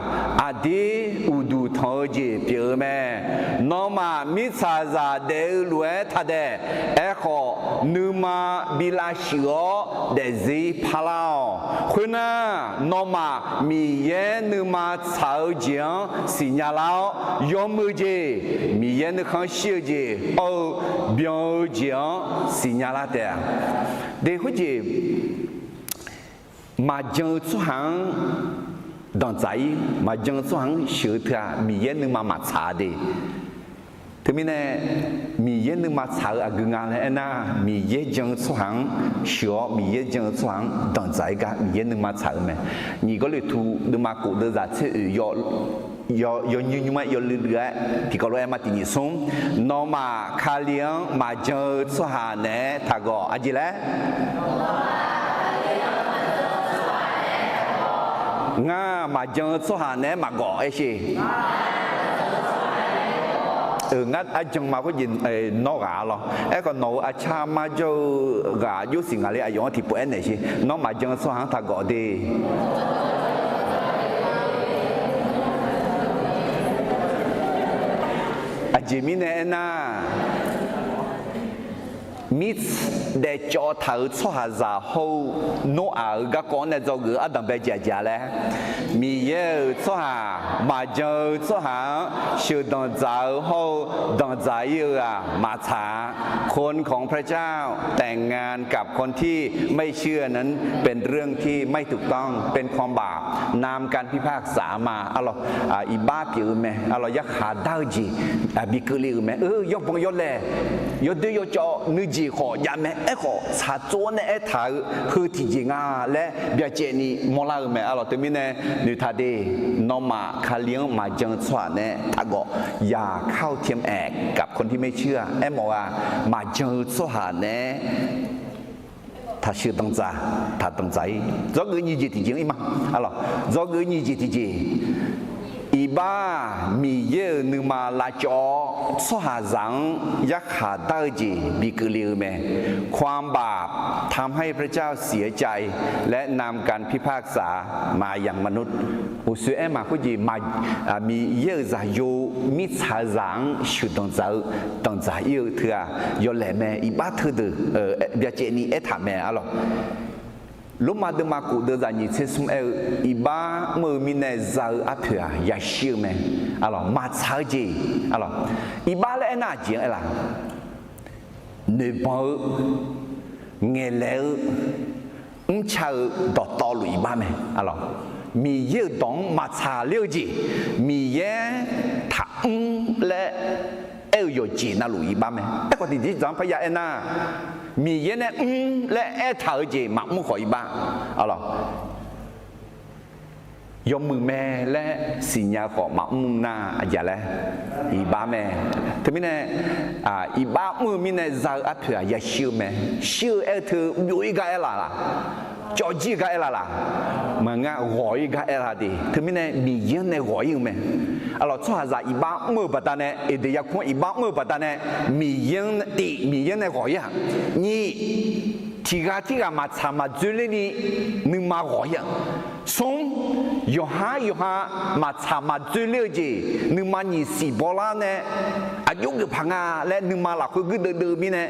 aqdir uqduq tanq-eu jeq pyeuf-eu mae. Nawmaf mirtsaqzaq daef-eu lof-aer taqdaef. Aerkhawf, nuima bi lavshuif-awr daefzir parlar-awq. Khoernar, nawmaf Miqyaer nuima tsaq-eu jeq-anr siqnya lar-awr, yawmuiq jeq, Miqyaer nuikhanr shir-eu jeq hawr-eu byan-eu jeq-anr siqnya lar taef-a. De khoerjeq, maqjan-eu tsawrhaq-anr danqdzaq-ir, maqjan-eu tsawrhaq-anr sheuq-eu teu-aq, Miqyaer nuima maqtsaq-a de. Teumirnae, Miqyaer nuima tsaq-eu aqgeu nga laer aernar, Miqyaer jan-eu tsawrhaq-anr sheuq-awr, Miqyaer jan-eu tsawrhaq-anr danqdzaq-ir gar Miqyaer nuima tsaq-eu mae. Nyiq Gawrliqtu deuvma khof deuvzaq tser oeq yaw, yaw, yawnymr nymr-aer yawluiv luiv-aer tiqkawv lof-aer ma tiq nyiq smr. Nawmaf Kali-anr maqjan-eu tsawrhaq naeq-aer taqgawq. Aqjeq laer? Ngar maqjan-eu tsawrhaq naeq-aer maqgawq aer sher. Ngar arjan ma khoerjeq nawr ghaq-a lawr. Aerkhawf, nawq-euq arcar marjawr-eu ghaq jov siq ngaq le aqyawf-anr tiqpov aernaeq sher. Nawr maqjan-eu tsawrhaq-anr taqgawq de. Aqjeq mirnae aernar, mir daefcawv taq-euq tsawrhaqzaq hawr-eu Noraq-euq garkawv-anr nae dzawgeuf-eu ardanq bae jaqjaq laer, Miqyaer-euq tsawrhaq maqjan-eu tsawrhaq-anr sheuqdanq dzaq-eu hawr-eu danqdzaq-ir-eu-aq maqtsaq-a. คนของพระเจ้าแต่งงานกับคนที่ไม่เชื่อนั้นเป็นเรื่องที่ไม่ถูกต้อง เป็นความบาป นำการพิพากษามา arlawq, iqbax pyeuf-eu mae arlawq, yarkhaq dar-eu jeq bi keuvle-euq mae. Yawbanq yawlaeq, yawdoer yawcawv nuijeq khawf jav mae. Aerkhawf, tsaqtsov-awr nae aertaq-eu heu tiqjeq nga laer byacaevni mawrlar-eu mae. Arlawq, teumirnae noeqtaq de. Nawmaf Kali-anr maqjan-eu tsawrhaq nae taqgawf. อย่าเข้าเทียมแอกกับคนที่ไม่เชื่อ aermawf-eu-aq, maqjan-eu tsawrhaq nae taqsheuq danqdzaq, taq danqdzaq-ir. Dzawgeuf nyiq jeq tiqjeq-anr ir ma. Arlawq, dzawgeuf nyiq jeq tiqjeq. Iqbax-aq, Miqyaer-euq nuima lavcawv-awr, tsawrhaqzaq-anr yarkhaq dar-eu jeq bi keuvle-eu mae. ความบาปทำให้พระเจ้าเสียใจ และนำการพิพากษามายยังมนุษย์ Uqshoe aer ma khoerjeq, Miqyaer-euq zaqyo mirtsaqzaq-anr sheuqdanq dzaq-eu, danqdzaq-ir-eu teu-aq yawlaeq mae. Iqbax teudeuq byacaevni aertaq mae. Arlawq, Lormav deuvma kof deuvzaq nyiq tser smr aer-eu, iqbax mr-eu mirnae za-eu arpoeq-aq yashir-eu mae. Arlawq, maqtsaq-eu jeq. Arlawq, iqbax laer aernar aqjeq-anr aer la? Noeqbanq-eu, ngaeqlaeq-eu, mrca-eu dawqtawvluf iqbax mae. Arlawq, Miqyaer-euq dawq-anr maqtsaq ler-eu jeq, Miqyaer taqmr laer aer-eu yawqjeq navluf iqbax mae. Aerkhawf, tiqjeq dzaq-anr parya aernar, Miqyaer nae mr laer aertaq-eu jeq maqmr khawf iqbax. Arlawq, yawmuiq mae laer siqnya-eu khawf maqmr nar aqjeq laer? Iqbax mae. Teumirnae, iqbax mr-eu mirnae za-eu arpoeq-aq yashir-eu mae. Shir-eu aer-eu teu byov-ir gar aer la laq? Cawv jir-eu gar aer la laq? Maqngeur, ghawq-ir gar aer la de. Teumirnae Miqyaer-anr nae ghawq-ir-eu mae. Arlawq, tsawrhaqzaq iqbax mr-eu baqdanae, Eqdeq yarkmr-anr iqbax mr-eu baqdanae, Miqyaer-anr tiv, Miqyaer-anr nae ghawq-ir-aq. Nyiq, tiqghaq tirghaq maqtsaq maqdzoerlerni nuima ghawq-ir-aq. Smr, yawqhar yawqha maqtsaq maqdzoerler-eu jeq nuima nyiq siq bawlar nae aqjox geuf paq nga laer nuima lafkhoer guirdeuv deuv-eu mirnae,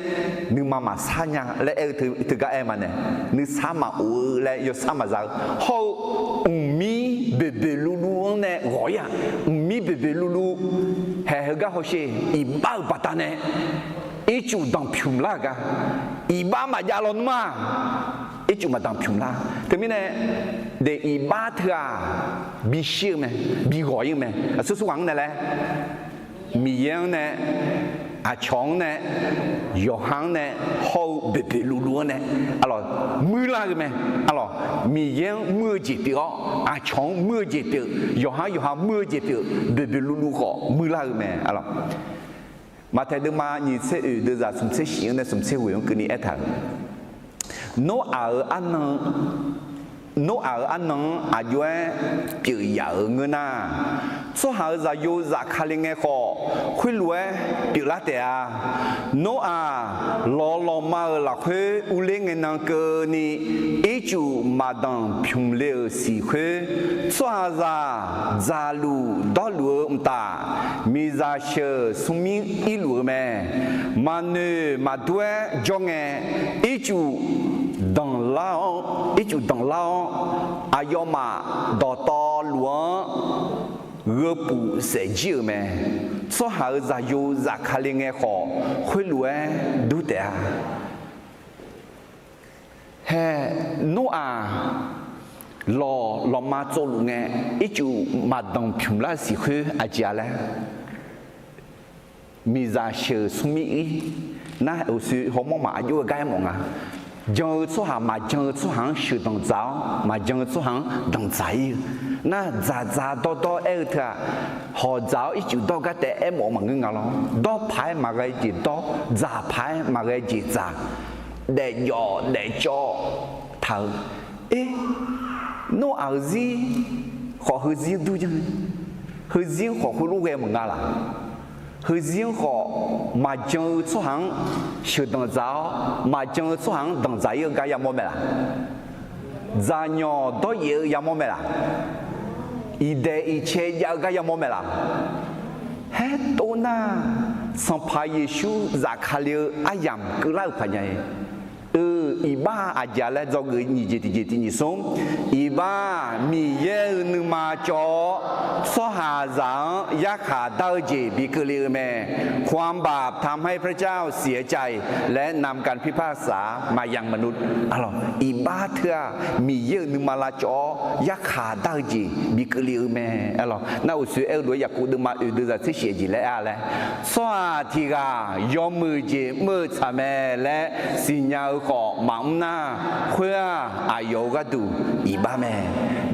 nuima maqsar nya laer aer-eu teugar aer ma nae, nuisar maqof-eu laer yawsar maqza-eu hawr-eu, mqmir boeqboeq luvluv-anr nae ghawq-ir-aq. Mqmir boeqboeq luvluv haeq heugar hawsher, iqbax-euq baqdanae ircuf danqpymq lar-euq gar, iqbax maqjav lawnmr-aq, ircuf maqdanqpymq lar. Teumirnae, daef iqbax teu-aq, bishir-eu mae, bighawq-ir-eu mae. Aqsur sur ghaq-anr nae laer, Miqyaer-anr nae, aqcawq-anr nae, yawqha-anr nae, hawr-eu boeqboeq luvluv-anr nae, arlawq, muirlar-eu mae. Arlawq, Miqyaer-anr muir-eu jeq pyeuf-awr, aqcawq-anr muir-eu jeq pyeuf, yawqhar yawqha muir-eu jeq pyeuf, boeqboeq luvluv khawf muirlar-eu mae. Arlawq, Maqtaeq deuvma nyiq tser oeq deuvzaq smq tser shif-anr nae smq tser ghoeq-anr keuvni aertaq-euq, Noraq-euq arnan, Noraq-euq arnan-anr aqjox-aer pyeuf yaf-euq ngeur nar, tsawrhaq-euq zaqyo zafkale ngae khawf, khoerlof-aer pyeuflar taef-a. Noraq lawq lawqma-euq lafkhoer urler ngae nan keuvni, ircuf maqdanq pymq le-euq siq khoer, tsawrhaqzaq dzaqluf dawrluf-eu mqtav, miqzaq sheuq smrmir irluf-eu mae. Maqnoeq maqdur-aer jawr ngae, ircuf danqlar-awr, ircuf danqlar-awr, aqyawfmaf dawqtawvluf-anr gheupuf saef jir-euq mae. Tsawrhaq-euq zaqyo zafkale ngae khawf, khoerlof-aer dur taef-a. Hae, Noraq lawq lawqma tsovluf ngae, ircuf maqdanq pymq lar-eu siq khoer aqjeq-a laer, miqzaq sheuq smrmir ir nar, uqshoe hawmawr maf aqjox-eu gar aermawf nga. Jan-eu tsawrhaq maqjan-eu tsawrhaq-anr sheuqdanq dzaq-awr, maqjan-eu tsawrhaq-anr danqdzaq ir-eu nar, dzaqdzaq dawrdawr aer-eu teu-aq, hawq dzaq-awr ircuf dawr gar taef aermawf-eu maqngeur nga lawr. Dawr paq-aer maqghae jeq dawr, dzaq paq-aer maqghae jeq dzaq, daefjawf daefcawv taq-eu. Eq, Noraq-euq zir khawf heuzir dur janr, heuzir khawf heulof ghae maqnga laq? Heuzir-anr khawf maqjan-eu tsawrhaq-anr sheuqdanq dzaq-awr, maqjan-eu tsawrhaq-anr danqdzaq ir-eu gar yamawr mae laq? Dzaqnyawq dawryaef-eu yamawr mae laq? Iqdaeq iqcae jav-eu gar yamawr mae laq? Haer tov nar, Sanqpaq Yeqsur zafkale-eu aryamq keuvlar-euq paq nya-e. Eu, iqbax aqjeq laer dzawgeuf nyiq jeq tiqjeq tiq nyiq smr. Iqbax Miqyaer-euq nuima cawv-awr, tsawrhaqzaq-anr yarkhaq dar-eu jeq bi keuvle-eu mae. ความบาปทำให้พระเจ้าเสียใจ และนำการพิพากษามายยังมนุษย์ Iqbax teu-aq, Miqyaer-euq nuima lavcawv-awr yarkhaq dar-eu jeq bi keuvle-eu mae. Nar uqshoe aer-eu lof-aer Yaqkov deuvma oeq deuvzaq tser shif-aer jeq laer aer-a laer, tsawrhaq tiq ghaq yawmuiq jeq mr-eu tsaq mae laer siqnya-eu khawf maqmr nar, khoer-aq, aqyawf-euq gharduq iqbax mae.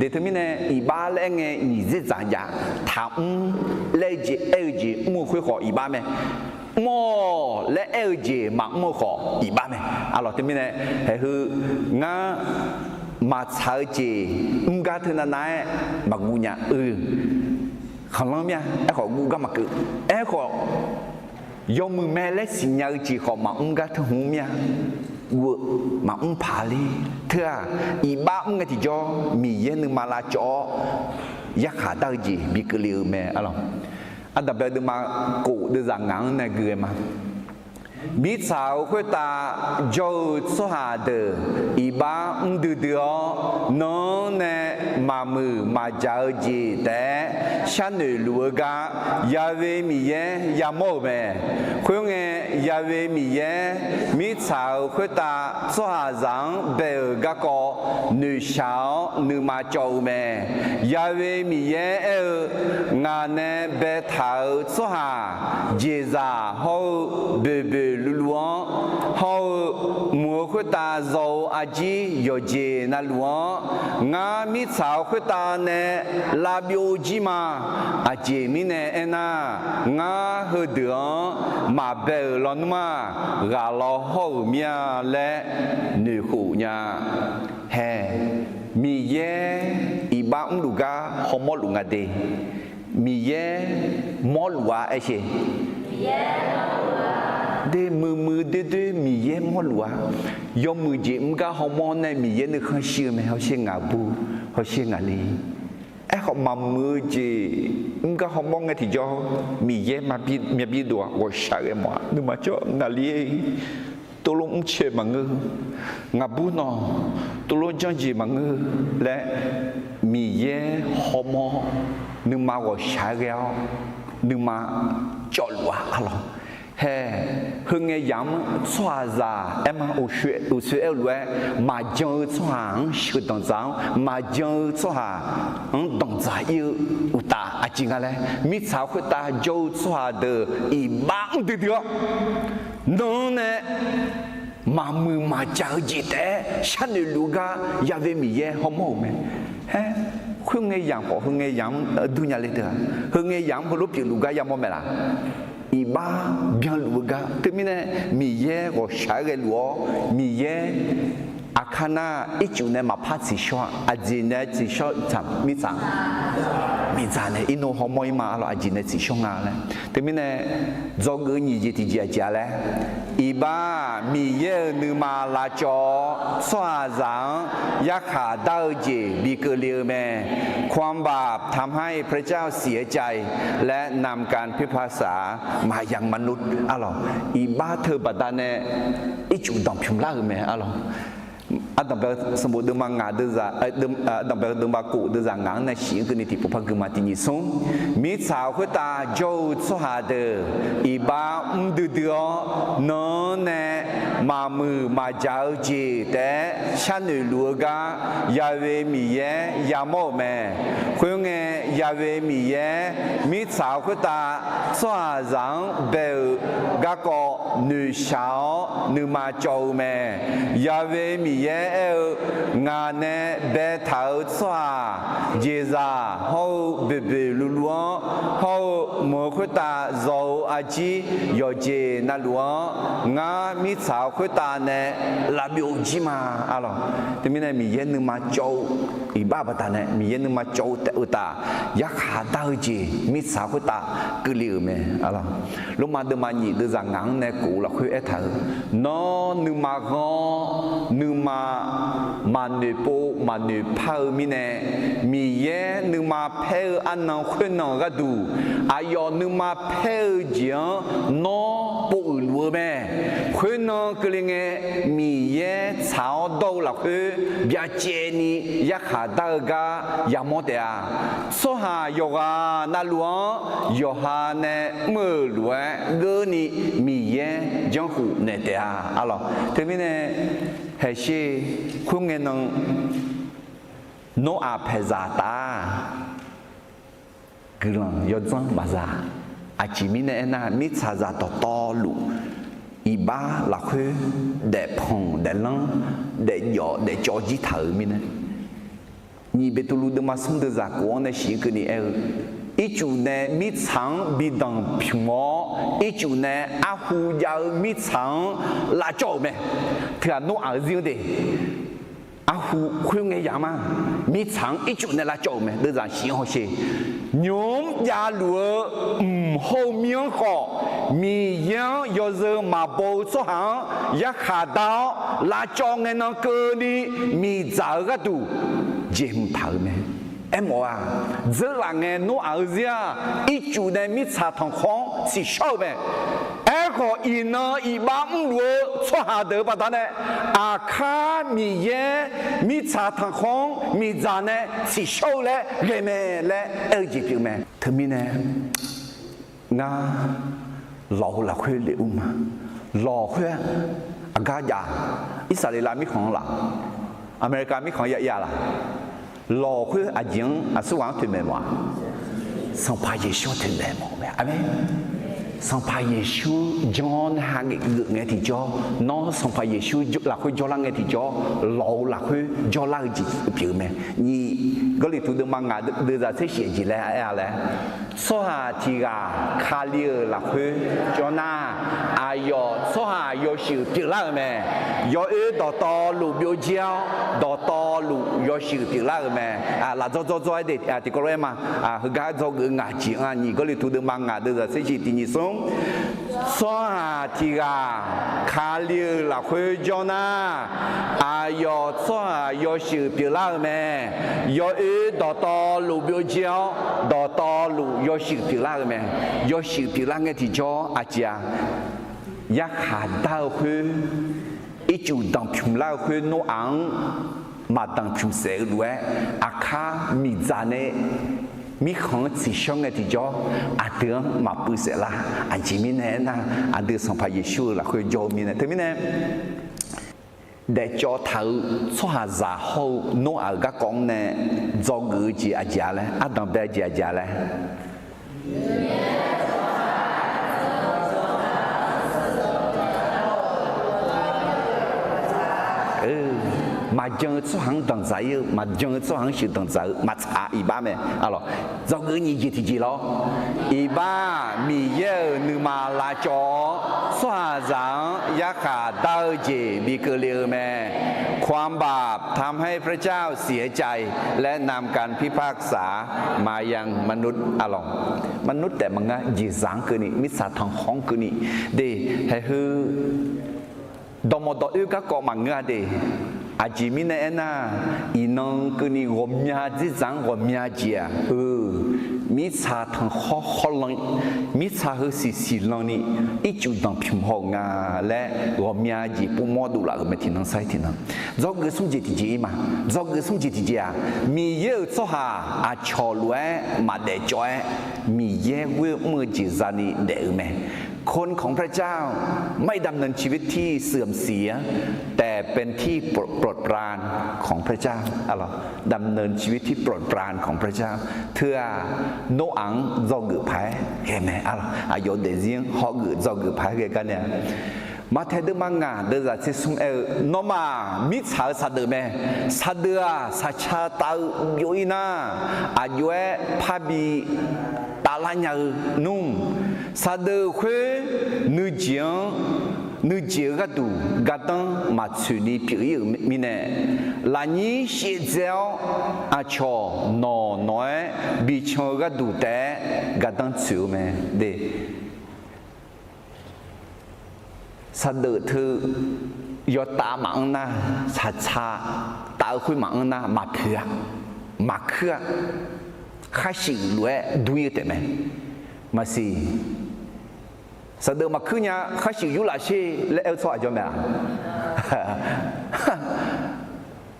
De teumirnae, iqbax laer aer ngae nyiq dzerdzaq jav, taqmr laer-eu jeq aer-eu jeq mr-eu khoer khawf iqbax mae. Mr-awq laer aer-eu jeq maqmr-eu khawf iqbax mae. Aqlawq teumirnae, haeqheu ngar maqtsaq-eu jeq mr gar teu navnav-aer maqguv nya-eu khanqlanr mir-a. Aerkhawf guv gar maqkeuv. Aerkhawf, yawmuiq mae laer siqnya-eu jeq khawf maqmr gar teu hmq mir-a. Guv-eu maqmr paq ler. Teu-aq, iqbax mr ngae tiqjawr Miqyaer nuima lavcawv-awr yarkhaq dar-eu jeq bi keuvle-eu mae. Aqlawq, Aqdanqbae deuvma kof deuvzaq ngaq-anr nae gui-aer ma. Mirtsaq-euq khoertav jawr-eu tsawrhaq deuq iqbax mr duidui-awr, nan-anr nae maqmuiq maqjaq-eu jeq taef-aer sharnoeq luf-eu gar, Ya'we Miqyaer yamawr-euq mae. Khoerngae, Ya'we Miqyaer mirtsaq-euq khoertav tsawrhaqzaq-anr bae-euq garkawv noeqshaq-awr nuima cawv-eu mae. Ya'we Miqyaer aer-eu, Ngaq nae baetaq-euq tsawrhaq jeqzaq hawr-eu boeqboeq luvluv-anr hawr-eu, mq-euq khoertav zaw-eu arjir yawqjeq navluf-anr, ngar mirtsaq-euq khoertav nae lavbyov jir ma. Aqjeq mirnae aernar, ngar heudeuq-anr maqbae-euq lawnmr-aq, ghaq law hawr-euq mir-a laer noeqkhof nya. Hae, Miqyaer iqbax mrluf gar hawmawr luf nga de. Miqyaer mawrluf-a aer sher. De muiqmuiq doerdoer Miqyaer mawrluf-a. Yawmuiq jeq mr gar hawmawr nae Miqyaer nuikhanr shir-eu mae. Hawsher ngaq bur, hawsher ngaq le. Aerkhawf maqmuiq-eu jeq mr gar hawmawr ngae tiqjawr, Miqyaer maqbi myavbi dov-aq ghawqshaq ghae mawf-a. Nuima cawv ngaq le-e. Tov lof mrcae maqngeur. Ngaq bur nawq tov lof janrjeq maqngeur laer Miqyaer hawmawr, nuima ghawqshaq-aer ghae-awr nuima cawvluf-a. Aqlawq, hae, heungae yamq-anr tsawrhaqzaq aer ma, uqshoe aer-eu lof-aer maqjan-eu tsawrhaq-anr sheuqdanq dzaq-anr, maqjan-eu tsawrhaq-anr danqdzaq ir-eu uqtaf aqjeq nga laer, mirtsaq khoertav jawr-eu tsawrhaq deuq iqbax mr duidui-awr, nan-anr nae maqmuiq maqjaq-eu jeq taef-aer sharnoeq luf-eu gar Ya'we Miqyaer hawmawr-euq mae. Hae, khoerngae yamq khawf heungae yamq-anr dur nya le teu-aq, heungae yamq-anr heulof pyeufluf gar yamawr mae laq? Iqbax byanluf-eu gar. Teumirnae Miqyaer ghawqshaq-aer ghaeluf-awr, Miqyaer aqkar nar ircuf nae maqpar tsiqshawr-a. Aqjeq nae tsiqshawr tsaq mirtsaq, miqdzaq nae irnov hawmawr ir ma. Aqlawq, aqjeq nae tsiqshawr nga laer. Teumirnae dzawgeuf nyiq jeq tiqjeq aqjeq-a laer, iqbax Miqyaer-euq nuima lavcawv-awr tsawrhaqzaq-anr yarkhaq dar-eu jeq bi keuvle-eu mae. ความบาปทำให้พระเจ้าเสียใจ และนำการพิพากษามายังมนุษย์ Aqlawq, iqbax teu baqdanae ircuf danqpymq lar-euq mae. Aqlawq, Aqdanqbae sanqbof deuvma ngaq deuq, Aqdanqbae deuvma kof deuvzaq ngaq-anr nae shif-anr keuvni tiqpov par gui ma. Tiq nyiq smr, mirtsaq khoertav jawr-eu tsawrhaq deuq iqbax mr duidui-awr, nan-anr nae maqmuiq maqjaq-eu jeq taef-aer sharnoeq luf-eu gar Ya'we Miqyaer yamawr-euq mae. Khoerngae, Ya'we Miqyaer mirtsaq khoertav tsawrhaqzaq-anr bae-euq garkawv noeqshaq-awr nuima cawv-eu mae. Ya'we Miqyaer aer-eu, Ngaq nae baetaq-euq tsawrhaq jeqzaq hawr-eu boeqboeq luvluv-anr hawr-eu mq-euq khoertav zaw-eu arjir yawqjeq navluf-anr, ngar mirtsaq khoertav nae lavbyov jir ma. Aqlawq, teumirnae Miqyaer nuima cawv-eu iqbax baqdanae, Miqyaer nuima cawv-eu taef-eu taf yarkhaq dar-eu jeq mirtsaq khoertav keuvle-euq mae. Lormav deuvma nyiq deuvzaq ngaq-anr nae kof-eu lafkhoer aertaq-euq, Nawr nuima ghanr-awr nuima maqnoeq pov maqnoeq par-eu mirnae, Miqyaer nuima paer-eu arnan khoernan gharduq, aqyawf nuima paer-eu jeq-anr nawr povuiq luf-eu mae. Khoernan keuvle ngae, Miqyaer tsaq-awr dawr-eu lafkhoer byacaevni yarkhaq dar-eu gar yamawr taef-a. Tsawrhaq yawqghaq navluf-anr yawqha nae mr-euq lof-aer geurni Miqyaer janrkhof naeq taef-a. Arlawq, teumirnae, haeqsher, khoerngae nan Noraq paeqzaq taf-aq, guiqlanq yawdzanr maqza. Aqjeq mirnae aernar, mirtsaqzaq dawqtawvluf, iqbax lafkhoer daefpanq daeflanr, daefjawf daefcawv jir taq-euq mirnae, nyiq Beqtuvluv deuvma smr deuvzaq kof-anr nae shif-ir keuvni aer-eu, ircuf nae mirtsaq-anr bi danqpymq-awr, ircuf nae arhu jav-eu mirtsaq-anr lavcawv-euq mae. Teughaq Noraq-eu zir-anr de, arhu khoerngae yamq-a, mirtsaq-anr ircuf nae lavcawv-euq mae. Deuvzaq shif-anr hawsher, nymq-mr javluf-eu mq hawr-eu mir-anr khawf, Miqyaer-anr yawzeu maqbaw-eu tsawrhaq-anr yarkhaq dar-awr lavcawv ngae nan keuvni miqdzaq-eu gharduq jeqhmq taq-euq mae. Aermawf-aq, dzeurlaf ngae Noraq-eu zir-aq, ircuf nae mirtsaq tanqkhawr-anr tsiqshawr-eu mae. Aerkhawf, iqnan iqbax mrluf-eu tsawrhaq deuq-eu baqdanae, aqkar Miqyaer mirtsaq tanqkhawr-anr miqdzaq nae tsiqshawr-eu laer ghae mae laer aer-eu jeq pyeuf mae. Teumirnae, ngar lawq-eu lafkhoer lef ur ma. Lawq khoer-aq, aqgar jav, Irsaqleqlav mirkhanq-anr laf, America mirkhanq-anr ya ya laf. Lawq khoer aqjeq-anr aqsurghaq-anr toeqmaeq mawf-a? Sanqpaq Yeqsur-anr toeqmaeq mawf-eu mae. Aqmeq. Sanqpaq Yeqsur janr-awr narhaq geuf ngae tiqjawr, nawr Sanqpaq Yeqsur lafkhoer jawrlar ngae tiqjawr, lawq-eu lafkhoer jawrlar-eu jeq pyeuf-eu mae. Nyiq Gawrliqtu deuvma ngaq deuvzaq tser shif-eu jeq laer aer-a laer, tsawrhaq tiq ghaq Kali-euq lafkhoer jawr nar, aqyawf tsawrhaq yawshuif pyeuflar-euq mae. Yawoer dawqtawvluf byovjir-awr, dawqtawvluf yawshuif pyeuflar-euq mae. Lafdzawr dzawr dzawr-aer de, tiqkawv lof-aer ma. Heugar dzawgeuf-eu ngaq jeq-anr, nyiq Gawrliqtu deuvma ngaq deuvzaq tser shif tiq nyiq smr, tsawrhaq tiq ghaq Kali-euq lafkhoer jawr nar, aqyawf tsawrhaq yawshuif pyeuflar-euq mae. Yawoer dawqtawvluf byovjir-awr, dawqtawvluf yawshuif pyeuflar-euq mae. Yawshuif pyeuflar ngae tiqjawr aqjeq-a? Yarkhaq dar-eu khoer, ircuf danqpymq lar-eu khoer Noraq-anr maqdanqpymq saef-eu lof-aer, aqkar miqdzaq nae mirkhanq-anr tsiqshawr ngae tiqjawr, aqdui-anr maqpuiv saef lar. Aqjeq mirnae aernar, aqdui Sanqpaq Yeqsur-euq lafkhoer jawr-eu mirnae. Teumirnae, daefcawv taq-eu tsawrhaqzaq hawr-eu Noraq-euq garkawv-anr nae dzawgeuf-eu jeq aqjeq-a laer, ardanq bae-eu jeq aqjeq-a laer, maqjan-eu tsawrhaq-anr danqdzaq-ir-eu, maqjan-eu tsawrhaq-anr sheuqdanq dzaq-eu maqtsaq iqbax mae. Arlawq, dzawgeuf nyiq jeq tiqjeq lawr. Iqbax, Miqyaer-euq nuima lavcawv-awr tsawrhaqzaq-anr yarkhaq dar-eu jeq bi keuvle-eu mae. ความบาปทำให้พระเจ้าเสียใจ และนำการพิพากษามายังมนุษย์ Arlawq, manur taef maqngeur, jeqzaq-anr keuvni, mirtsaq tanqkhawr-anr keuvni, de, haeqheu dawqmawq dawqoer garkawv maqngeur-a de. Aqjeq mirnae aernar, iqnan keuvni ghawqmya dzerdzaq-anr ghawqmya jeq-aq, eu, mirtsaq tanqkhawr hawrlan, mirtsaq heu siqsiq lanni, ircuf danqpymq haw-euq nga laer ghawqmya jeq pov mawr dovlaf-euq mae. Tiqnan sar-ir tiqnan, dzawgeuf smr jeq tiqjeq-ir ma. Dzawgeuf smr jeq tiqjeq-aq, Miqyaer-euq tsawrhaq aqcawq lof-aer maqdaef cawv-aer, Miqyaer ghoer mr-eu jeq zani daef-eu mae. คนของพระเจ้าไม่ดำเนินชีวิตที่เสื่อมเสีย แต่เป็นที่โปรดปรานของพระเจ้า Arlawq, ดำเนินชีวิตที่โปรดปรานของพระเจ้า. Teu-aq, Noraq-anr dzawgeuf paq-aer ghae mae. Arlawq, aqyawf daefzir-anr hawgeuf dzawgeuf paq-aer ghae gar nae-a. Maqtaeq deuvma ngaq deuvzaq tser smr aer-eu, nawmaf mirtsaq-euq saqdeuf mae. Saqdeuf-aq, saqca tav-eu byov-ir nar, aqjox-aer parbi tavlar nya-eu nmr. Saqdeuf khoer nuijeq-anr, nuijeq-eu gharduq gardanr maqtsoeqni pyeuf-ir-euq mirnae, lafnyir shaevdzae-awr aqcawq nawq nawq-aer bican-eu gharduq taef-aer gardanr tsoeq-eu mae. De, saqdeuf teu yawtav maqanr nar, saqca tav-eu khoer maqanr nar maqpoeq-a, maqkuir-a, khar shuif lof-aer dur-ir-eu taef mae. Maqsiq, Saqdeuf maqkuir nya, khar shuif yurlaf sher laer aer-eu tsawrhaq jawr mae-a.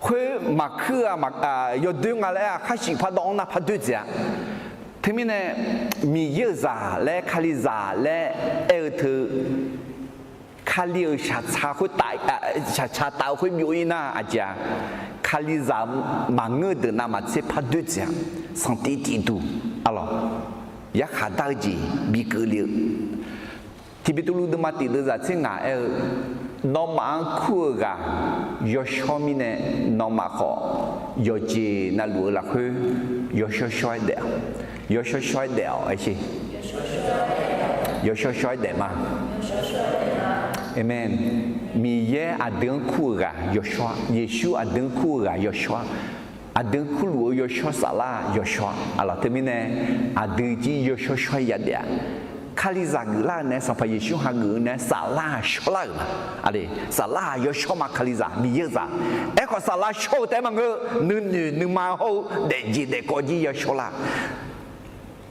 Khoer maqkuir-a, yawdoer nga laer-aq, khar shuif pardawv-anr nar pardoer dzaeq-a. Teumirnae, Miqyaer-euq zaq laer, Kalizaq laer aer-eu teu, Kali-euq shaqtsaq khoertav, shaqtsaq taf-eu khoer byov-ir nar aqjeq-a, Kalizaq maqngeur deuq navmaqtser pardoer dzaeq-a. Sanqtif tif duq, arlawq, yarkhaq dar-eu jeq bikeuvle-eu. Tiqbeqtuvluv deuvma tiq deuv zaq tser ngaq aer-eu, nawmaf-anr kur-eu ghaq yawshawr mirnae, nawmaf khawf yawqjeq navluf-eu lafkhoer yawshawr shawr-aer daef-awq. Yawshawr shawr-aer daef-awq aer sher. Yawshawr shawr-aer daef ma. Aqmeq. Miqyaer aqdui-anr kur-eu ghaq yawshawr-a. Yeqsur aqdui-anr kur-eu ghaq yawshawr-a. Aqdui-anr kurluf-eu yawshawr saflar yawshawr-a. Arlawq, teumirnae aqdui jir yawshawr shawr-aer yadaef-a. Kalizaq geuflar-eu nae, Sanqpaq Yeqsur hageuf-eu nae saflar shawrlar-euq ma. Aqle, saflar yawshawr ma, Kalizaq Miqyaer-eu zaq. Aerkhawf, saflar shawr-eu taef-aer maqngeur, nuinoeq nuima hawr-eu daefjeq daefkawv jir yashawr lar.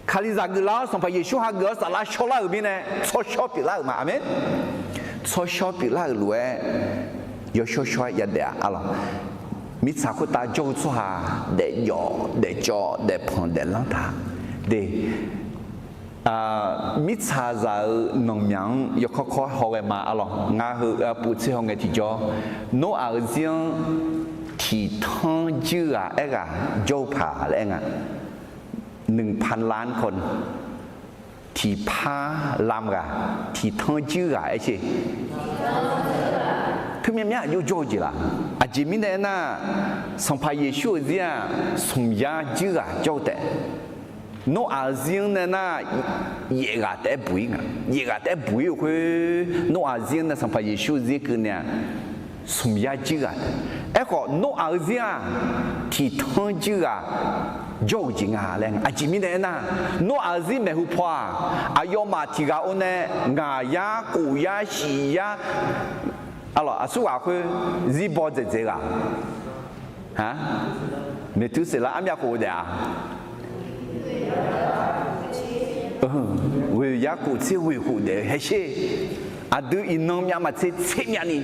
Kalizaq geuflar-awr, Sanqpaq Yeqsur hageuf-awr saflar shawrlar-euq mirnae tsawrshawr pyeuflar-euq ma. Aqmeq. Tsawrshawr pyeuflar-euq lof-aer yawshawr shawr-aer yadaef-a. Arlawq, mirtsaq khoertav jawr-eu tsawrhaq daefjawf daefcawv daefpanq daeflanr taq de. Mirtsaqzaq-euq nanqmyaq-anr yawkawr kawr haw ghae ma. Arlawq, ngar heu pov tser haw ngae tiqjawr, Noraq-euq zir-anr tiqtanr juir ghaq aerghaq jawr-eu paq laer aer nga. Nuiqpan lar-anr kawv, tiqpar lam ghaq, tiqtanr juir ghaq aer sher. Teumyav myar aqjox jawr-eu jeq laf. Aqjeq mirnae aernar, Sanqpaq Yeqsur-euq zir-aq, smq yar juir ghaq jawr-eu taef. Noraq-euq zir-anr nae nar, yaef ghaq taef-aer buq-ir nga. Yaef ghaq taef-aer buq-ir-euq khoer, Noraq zir-anr nae Sanqpaq Yeqsur zir keuv nae-aq, smq yar juir ghaq. Aerkhawf, Noraq-euq zir-aq, tiqtanr juir ghaq jawr-eu jeq nga laer. Aqjeq mirnae aernar, Noraq-euq zir maeqhu paw-aq, aqyawfmaf tiq ghaq or nae ngaq yar, kof yar, shif yar, arlawq, aqsur ghaq khoer zir baw dzaeqdzaeq ghaq. Aq, Meqtursaeqlar armyav khof daef-a. Ghoeq yar kof tser ghoeq khof daef-eu haesher. Aqdui iqnan myavmaqtser tser myavni.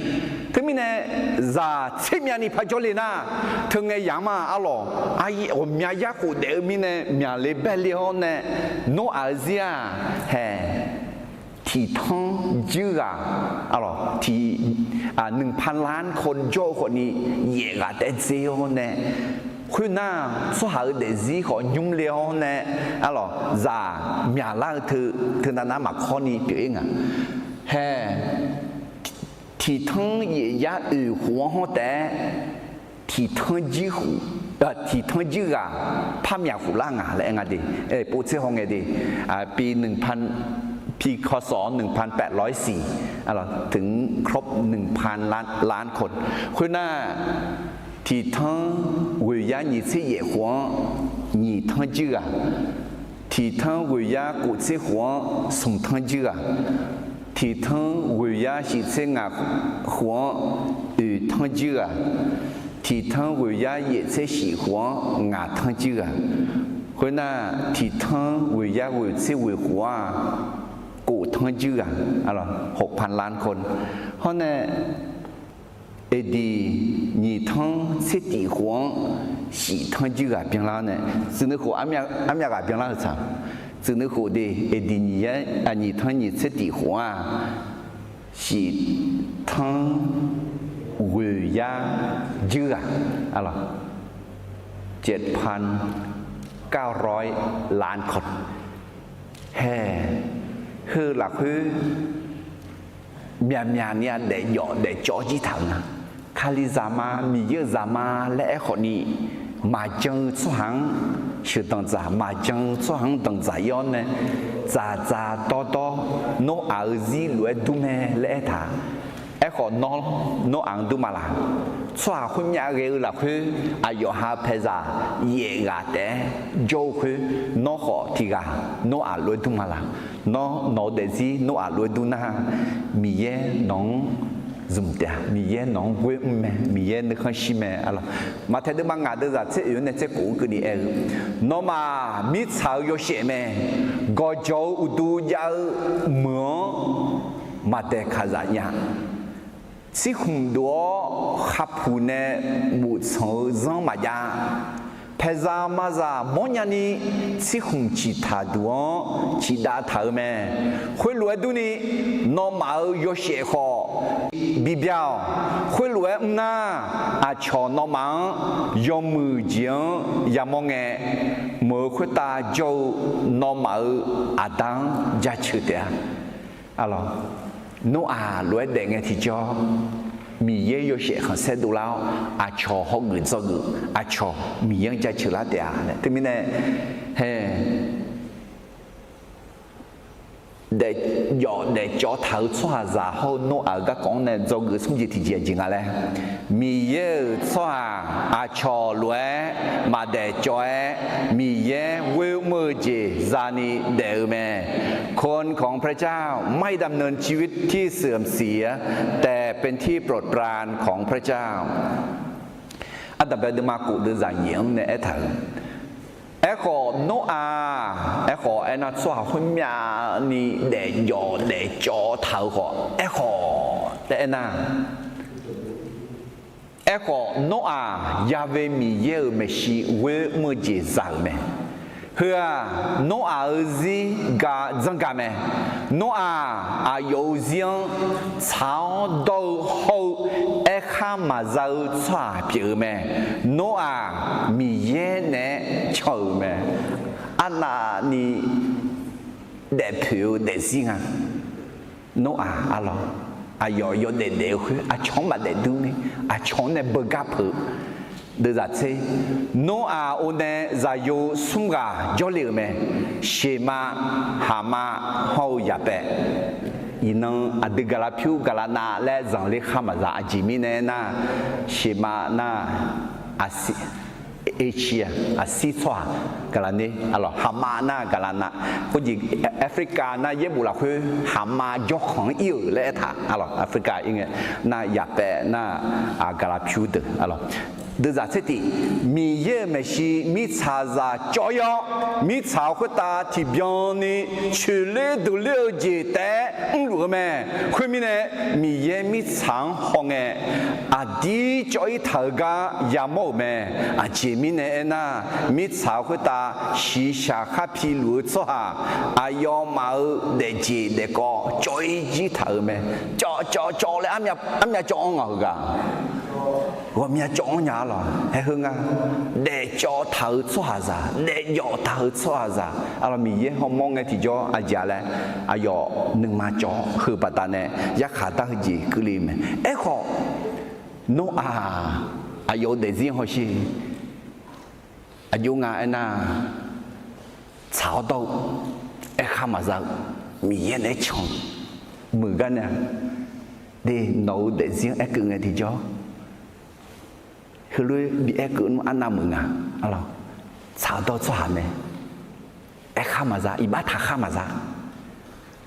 Teumirnae, zaq tser myavni par jawrle nar, teungae yamq-a arlawq, ghawqmya yar khof daef-eu mirnae myaqle baele-awr nae, Noraq-euq zir-aq, hae, tiqtanr juir ghaq, arlawq, tiq, nuiqpan lar-anr kawv jawr-eu khawfni, yaef ghaq taef-aer dzer-awr nae, khoernar, tsawrhaq-euq daefzir khawf nymr le-awr nae, arlawq, zaq myaqlar-eu teu, teunav nar maqkawr ni pyeuf-ir nga. Hae, tiqtanr yaef yar oeq khof-anr hawr taef-aer, tiqtanr jir khof, tiqtanr jir ghaq par myaq khof lar nga laer aer nga de. Pov tser haw ngae de. Pi nuiqpan, pi kawsawq-anr nuiqpan paef lawr-ir siq, teu-anr ครบ nuiqpan lar-anr kawv. Khoernar, tiqtanr ghoeq yar nyiq tser yaef khof-anr nyiq tanr jir ghaq, tiqtanr ghoeq yar kof tser khof-anr smq tanr jir ghaq, tiqtanr ghoeq yar shif tser ngaq khof-anr oeq tanr jir ghaq, tiqtanr ghoeq yar yaef tser shif khof-anr ngaq tanr jir ghaq. Khoernar, tiqtanr ghoeq yar ghoeq tser ghoeq khof-aq, kof tanr jir ghaq, หกพันล้านคน. Hawr nae, aqdiq nyiq tanr tser tif khof-anr shif tanr jir ghaq byanlar nae, tsuif nuikhof armyav ghaq byanlar-eu tsaq. Tsuif nuikhof de, aqdiq nyiq tanr nyiq tser tif khof-aq, shif tanr ghoeq yar jir ghaq, arlawq, เจ็ดพันเก้าร้อยล้านคน. Hae, heu lafkhoer myaqmyaq ni-a daefjawf daefcawv jir taq-euq nga. Kalizaq ma, Miqyaer-euq zaq ma laer aerkhawf ni, maqjan-eu tsawrhaq-anr sheuqdanq dzaq, maqjan-eu tsawrhaq-anr danqdzaq-ir-awr nae, dzaqdzaq dawrdawr, Noraq-euq zir lof-aer dur mae laer aertaq. Aerkhawf, nawr, Noraq-anr dur ma laq? Tsawrhaq khoermyav ghae-eu lafkhoer aqyawf ha paeqzaq yaef ghaq taef-aer jawr-eu khoer, nawr khawf tiq ghaq Noraq lof-aer dur ma laq? Nawr, nawq-eu daefzir Noraq lof-aer dur nar, Miqyaer nawq-anr zmq taef-a. Miqyaer nawq-anr ghoer mr mae, Miqyaer nuikhanr shir mae, arlawq. Maqtaeq deuvma ngaq deuvzaq tser oeq-anr nae tser khof-anr keuvni aer-eu, nawmaf mirtsaq-eu yawshaef mae. Gawqjawq-eu uqduq jav-eu meuq-anr maqdaeq kaqzaf nya. Tsirkhmq dov-awr khavpuq nae boftsanq-eu zanr maqjav. Paeqzaq mazaq mawrnya ni tsirkhmq ciqtaq duq-anr ciqdav taq-eu mae. Khoerlof-aer durni, nawmaf-euq yawshaef khawf bibyar-awq. Khoerlof-aer mr nar, aqcawq nawmaf-anr yawmuiq jeq-anr yamawr ngae, meuq-eu khoertav jawr-eu nawmaf-euq aqda-anr jaceuq taef-a. Arlawq, Noraq lof-aer daef ngae tiqjawr, Miqyaer yawshaef khanqsaer dovlar-awr, aqcawq hawgeuf dzawgeuf, aqcawq Miqyaer-anr jaceuq lar taef-a. Teumirnae, hae, daefjawf daefcawv taq-eu tsawrhaqzaq hawr-eu Noraq-euq garkawv-anr nae dzawgeuf smr jeq tiqjeq aqjeq nga laer, Miqyaer-euq tsawrhaq aqcawq lof-aer maqdaef cawv-aer, Miqyaer ghoer mr-eu jeq zani daef-eu mae. คนของพระเจ้าไม่ดำเนินชีวิตที่เสื่อมเสีย แต่เป็นที่โปรดปรานของพระเจ้า Ardanqbae deuvma khof deuvzaq nyiq-anr nae aertaq-euq, aerkhawf Noraq, aerkhawf aernar tsawrhaq khoermyavni daefjawf daefcawv taq-eu khawf, aerkhawf taef aernar, aerkhawf Noraq yawe Miqyaer-euq maeqshi ghoer mr-eu jeq za-euq mae. Heu-aq, Noraq-euq zir ga dzanr ga mae. Noraq aqyawf-euq zir-anr tsaq-awr dawr-eu hawr-eu aerkhar maqza-eu tsawrhaq pyeuf-eu mae. Noraq Miqyaer naeq-aer can-euq mae. Arnavni daefpoeq-eu daefzir nga. Noraq arlawq, aqyawf yawdaef daef-eu khoer aqcawq-anr maqdaef durni, aqcawq-anr nae beugar peuq-eu deuvzaq tser, Noraq or nae zaqyo smr ghaq jawrle-euq mae. Sheqmav, Haqmav hawr-eu Yaqpaev. Iqnan aqdui gaqlaq pyur gaqlaq nav laer zanqler khar maqza. Aqjeq mirnae aernar, Sheqmav nar, aqsir, Asia, aqsir tsawrhaq gaqlaq ner, arlawq, Haqmav nar gaqlaq nav. Khoerjeq Africa nar yaerbof lafkhoer Haqmav jawrkhanq-anr ir-euq laer aertaq, arlawq, Africa ir ngae nar Yaqpaev nar, gaqlaq pyur deuq, arlawq. Deuvzaq tser tiq, Miqyaer-euq maeqshi mirtsaqzaq cawv-ir-awr, mirtsaq-euq khoertav tiqbyan ni coeqler deuqler-eu jeq taef-aer mrluf-eu mae. Khoermirnae, Miqyaer mirtsaq-anr hawngae, aqdir cawv-ir taq-eu gar yamawr-euq mae. Aqjeq mirnae aernar, mirtsaq-euq khoertav shiqshaq khar piluf-eu tsawrhaq, aqyawfmaf-euq daefjeq daefkawv cawv-ir jir taq-euq mae. Cawv cawv cawv laer armyav cawv-anr ngaq heughaq, ghawqmya cawv-anr nya arlawq. Haer heu nga, daefcawv taq-euq tsawrhaqzaq, daefjawf taq-euq tsawrhaqzaq, arlawq, Miqyaer hawmawr ngae tiqjawr aqjeq laer, aqyawf nuima cawv-awr heu baqdanae yarkhaq dar heujeq keuvle-eu mae. Aerkhawf, Noraq aqyawf-euq daefzir hawsher. Aqjox nga aernar, tsaq-awr dawr-eu, aerkhar maqza-eu, Miqyaer naeq-aer can-eu, muiq gar nae-a, de, nawq-euq daefzir-anr aerkeuv ngae tiqjawr, heulof-aer bi aerkeuv nmr arnav meuq nga, arlawq, tsaq-awr dawr-eu tsawrhaq mae, aerkhar maqza, iqbax taqkhar maqza.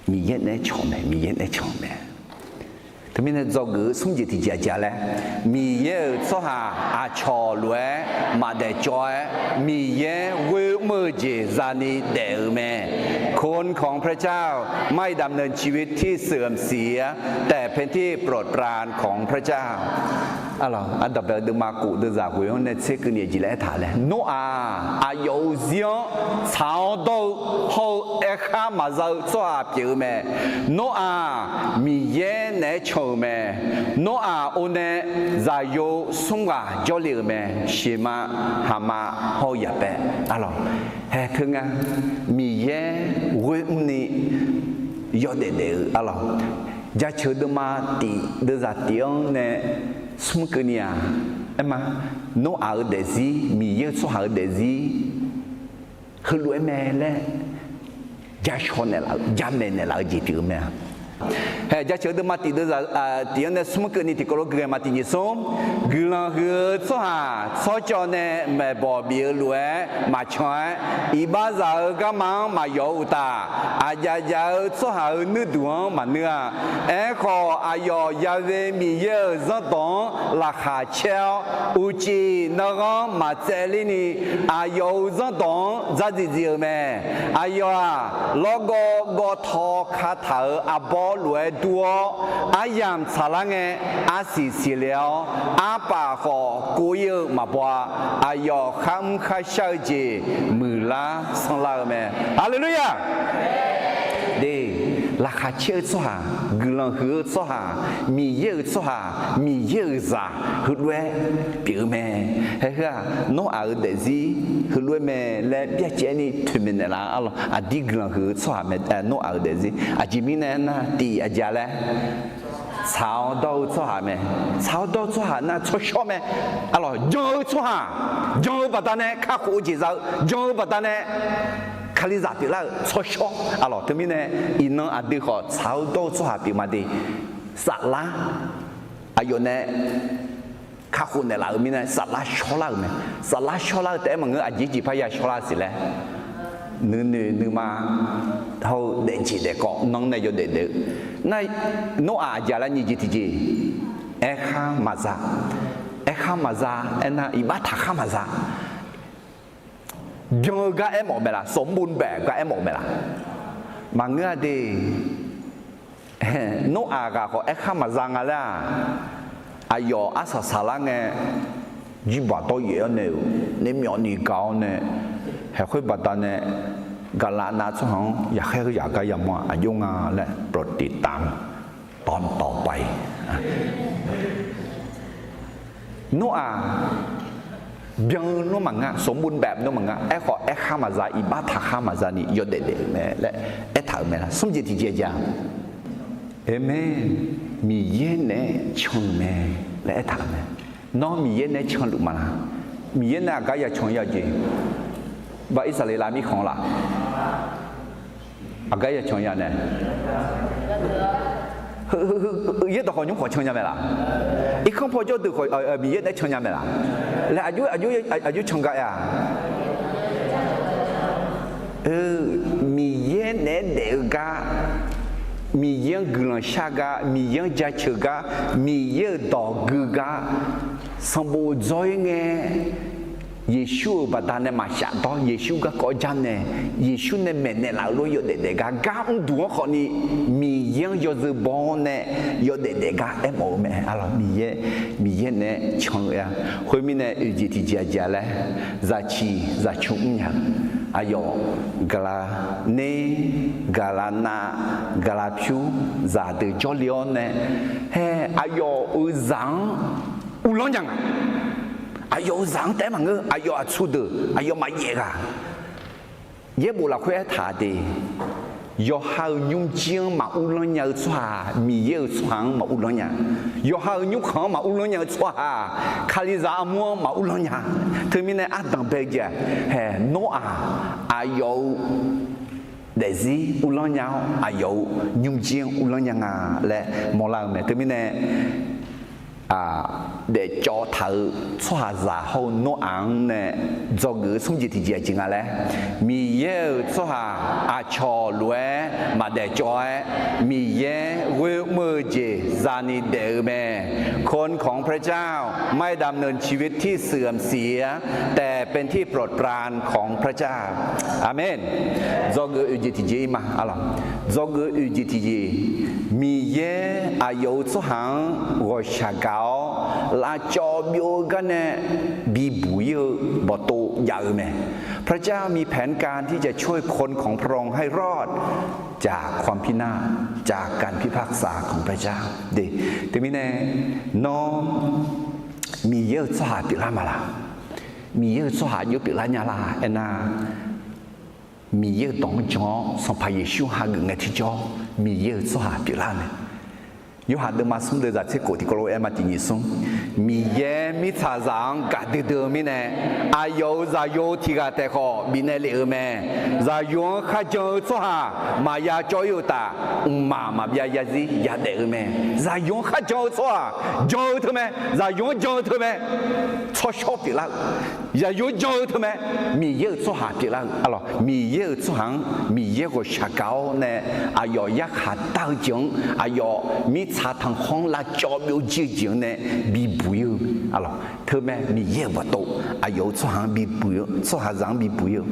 Miqyaer naeq-aer can-eu mae, Miqyaer naeq-aer can-eu mae. Teumirnae dzawgeuf-eu smr jeq tiqjeq aqjeq laer, Miqyaer-euq tsawrhaq aqcawq lof-aer maqdaef cawv-aer, Miqyaer ghoer mr-eu jeq zani daef-euq mae. คนของพระเจ้าไม่ดำเนินชีวิตที่เสื่อมเสีย แต่เป็นที่โปรดปรานของพระเจ้า Arlawq, ardanqbae-eu deuvma khof deuvzaq ghoeq-anr nae tser keuvni aqjeq laer aertaq laer, Noraq aqyawf-euq zir-anr tsaq-awr dawr-eu hawr-eu aerkhar maqza-eu tsawrhaq pyeuf-eu mae. Noraq Miqyaer naeq-aer can-euq mae. Noraq or nae zaqyo smr ghaq jawrle-euq mae. Sheqmav, Haqmav hawr-eu Yaqpaev, arlawq, haer teu nga, Miqyaer ghoer mrni yawdaef daef-eu, arlawq, jaceuq deuvma tiq deuvzaq tiq-anr nae smr keuvni-aq, aerma, Noraq-euq daefzir, Miqyaer-eu tsawrhaq-euq daefzir heulof-aer mae laer jashawr naeqlaf-eu, jamaeq naeqlaf-eu jeq pyeuf-eu mae-a. Hae, jaceuq-eu deuvma tiq deuv zaq, tiq-anr nae smr keuvni tiqkawv lof gui ghae ma. Tiq nyiq smr, guiqlanq huiq-eu tsawrhaq tsawrcawv nae maeqbawq bif-eu lof-aer maqcan-aer, iqbaxzaq-eu garma-anr maqyawf-eu uqtaf, aqjaf jaf-eu tsawrhaq-euq nuirduq-anr maqnuir-a. Aerkhawf, aqyawf Yaqve Miqyaer-euq zanrdawq-anr laqkhaq caer-awr, uqcif nanghanr maqtsaevler ni, aqyawf-euq zanrdawq-anr dzardziq dziq-euq mae. Aqyawf-aq, lawrgawv gawvtaw kataq-euq arbawr lof-aer dur-awr, aryamq tsaqlar ngae, arsiq siqle-awr, arpaf khawf kov-ir-eu maqbaw-a. Aqyawf kharmr kharshar-eu jeq muiqlar sanrlar-eu mae. Haleluya! De, laqkhaq caer-eu tsawrhaq, guiqlanq huiq-eu tsawrhaq, Miqyaer-euq tsawrhaq, Miqyaer-euq zaq heulof-aer pyeuf-eu mae. Haeheu-aq, Noraq-euq daefzir heulof-aer mae laer byacaevni toeqmaeq naeqlaf-a lawq. Aqdir guiqlanq huiq-eu tsawrhaq mae, Noraq-euq daefzir. Aqjeq mirnae aernar, tiq aqjeq laer, tsaq-awr dawr-eu tsawrhaq mae. Tsaq-awr dawr-eu tsawrhaq nar tsawrshawr mae. Arlawq, jan-eu tsawrhaq, jan-eu baqdanae kakhof-eu jeq za-eu, jan-eu baqdanae Kalizaq pyeuflar-euq tsawrshawr. Arlawq, teumirnae iqnan aqdui khawf tsaq-awr dawr-eu tsawrhaq pyeuf ma de. Saflar, aqyawf nae kakhof naeqlaf-euq mirnae saflar shawrlar-euq mae. Saflar shawrlar-eu taef-aer maqngeur, aqjeq jeq parya shawrlar siq laer, nuinoeq nuima hawr-eu daefjeq daefkawv nanr nae yawdaef daef-eu. Nar, Noraq aqjeq laer nyiq jeq tiqjeq, aerkhar maqza. Aerkhar maqza, aernar iqbax taqkhar maqza. Byan-eu gar aermawf-eu mae laf, สมบูรณ์แบบ gar aermawf-eu mae laf. Maqngeur-a de. Noraq ghaq khawf aerkhar maqza nga laer-aq, aqyawf arsaq saqlar ngae, jirbaq dawryaef-awr nae-euq nae myawf ni gaq-awr nae, haeqkhoer baqdanae gaqlav nav tsawrhaq-anr yaqkhaer heu yaq gar yamawr-aq aqjox nga laer โปรดติดตามตอนต่อไป. Noraq byan-eu nawr maqnga, สมบูรณ์แบบ nawr maqnga. Aerkhawf aerkhar maqza, iqbax taqkhar maqza ni yawdaef daef-euq mae laer aertaq-euq mae laf. Smr jeq tiqjeq aqjeq-a, Amen, Miqyaer naeq-aer can-eu mae laer aertaq-euq mae. Nawr Miqyaer naeq-aer canluf ma laf? Miqyaer nae aqgar ya can ya jeq, ba Irsaqleqlav mirkhanq laf, aqgar ya can ya nae, yaerdawq khawf nymr khawf can nya mae laf? Irkanr paw jawrdeuq khawf Miqyaer naeq-aer can nya mae laf? Laer aqjox aqjox can gar-a. Miqyaer naeq-aer daef-eu gar, Miqyaer-anr guiqlanq shar gar, Miqyaer-anr jaceuq gar, Miqyaer-euq dawq gui gar, sanqbof dzaw-ir ngae, Yeqsur-euq baqdanae maqshaf dawr, Yeqsur garkawv jarnaeq, Yeqsur nae maeqnaeq laf-euq lof-aer yawdaef daef gar, gar mrduq-anr khawfni Miqyaer-anr yawzeu baw-awr nae yawdaef daef gar aermawf-eu mae. Arlawq, Miqyaer, Miqyaer naeq-aer can-eu-a. Khoermirnae oeq jeq tiqjeq aqjeq laer, zaqciq zaqcmr mrnya-eu, aqyawf gaqlaq ner, gaqlaq nav, gaqlaq pyur, zaqdeuq jawrle-awr nae, hae, aqyawf-euq zaq-anr uvlanr nya nga. Aqyawf-euq zaq-anr taef-aer maqngeur, aqyawf aqtsu deuq aqyawf maqjaef ghaq. Yaerbof lafkhoer aertaq de, yawqha-euq nymrjir-anr maquvlanr nya-eu tsawrhaq, Miqyaer-euq tsawrhaq-anr maquvlanr nya. Yawqha-euq nymrkhanq-anr maquvlanr nya-eu tsawrhaq, Kalizaq armur-anr maquvlanr nya. Teumirnae ardanq bae-eu jeq-aq, hae, Noraq aqyawf-euq daefzir uvlanr nya-awr, aqyawf-euq nymrjir-anr uvlanr nya nga laer mawrlar-eu mae. Teumirnae daefcawv taq-euq tsawrhaqzaq hawr-eu Noraq-anr nae dzawgeuf-eu smr jeq tiqjeq aqjeq nga laer, Miqyaer-euq tsawrhaq aqcawq lof-aer maqdaefcawv-aer, Miqyaer ghoer mr-eu jeq zani daef-eu mae. คนของพระเจ้าไม่ดำเนินชีวิตที่เสื่อมเสีย แต่เป็นที่โปรดปรานของพระเจ้า. Aqmen. Dzawgeuf-eu oeq jeq tiqjeq-ir ma. Arlawq, dzawgeuf-eu oeq jeq tiqjeq, Miqyaer aqyawf-euq tsawrhaq-anr ghawqshaq gaq-awr lavcawv byov-eu garnae bibuq-ir-eu bawqtov jav-eu mae. พระเจ้ามีแผนการที่จะช่วยคนของพระองค์ให้รอดจากความพินาศ จากการพิพากษาของพระเจ้า. Teumirnae, nawr Miqyaer-euq tsawrhaq pyeuflar ma laq? Miqyaer-euq tsawrhaq aqjox pyeuflar nya lar aernar, Miqyaer-euq dawq-anr jan-awr Sanqpaq Yeqsur hageuf ngae tiqjawr Miqyaer-euq tsawrhaq pyeuflar mae. Yorhaq deuvma smr deuv zaq tser khof tiqkawv lof-aer ma tiq nyiq smr. Miqyaer mirtsaqzaq-anr gaqdui dui-eu mirnae, aqyawf-euq zaqyo tiq ghaq taef khawf bifnaeq lef-eu mae. Zaqyo-anr kharjan-eu tsawrhaq maqya cawv-ir-eu uqtaf, mqmaq maqbyav zarzir yadaef-eu mae. Zaqyo-anr kharjan-eu tsawrhaq jan-eu teu mae. Zaqyo-anr jan-eu teu mae. Tsawrshawr pyeuflar-eu, zaqyo jan-eu teu mae. Miqyaer-euq tsawrhaq pyeuflar-eu, arlawq, Miqyaer-euq tsawrhaq-anr Miqyaer ghawqshaq gaq-awr nae, aqyawf yarkhaq dar-eu jeq-anr aqyawf mirtsaq tanqkhawr-anr lavcawv byovjir-eu jeq-anr nae bibuq-ir-eu, arlawq, teu mae. Miqyaer-euq bawqtov aqyawf-euq tsawrhaq-anr bibuq-ir-eu, tsawrhaqzaq-anr bibuq-ir-eu.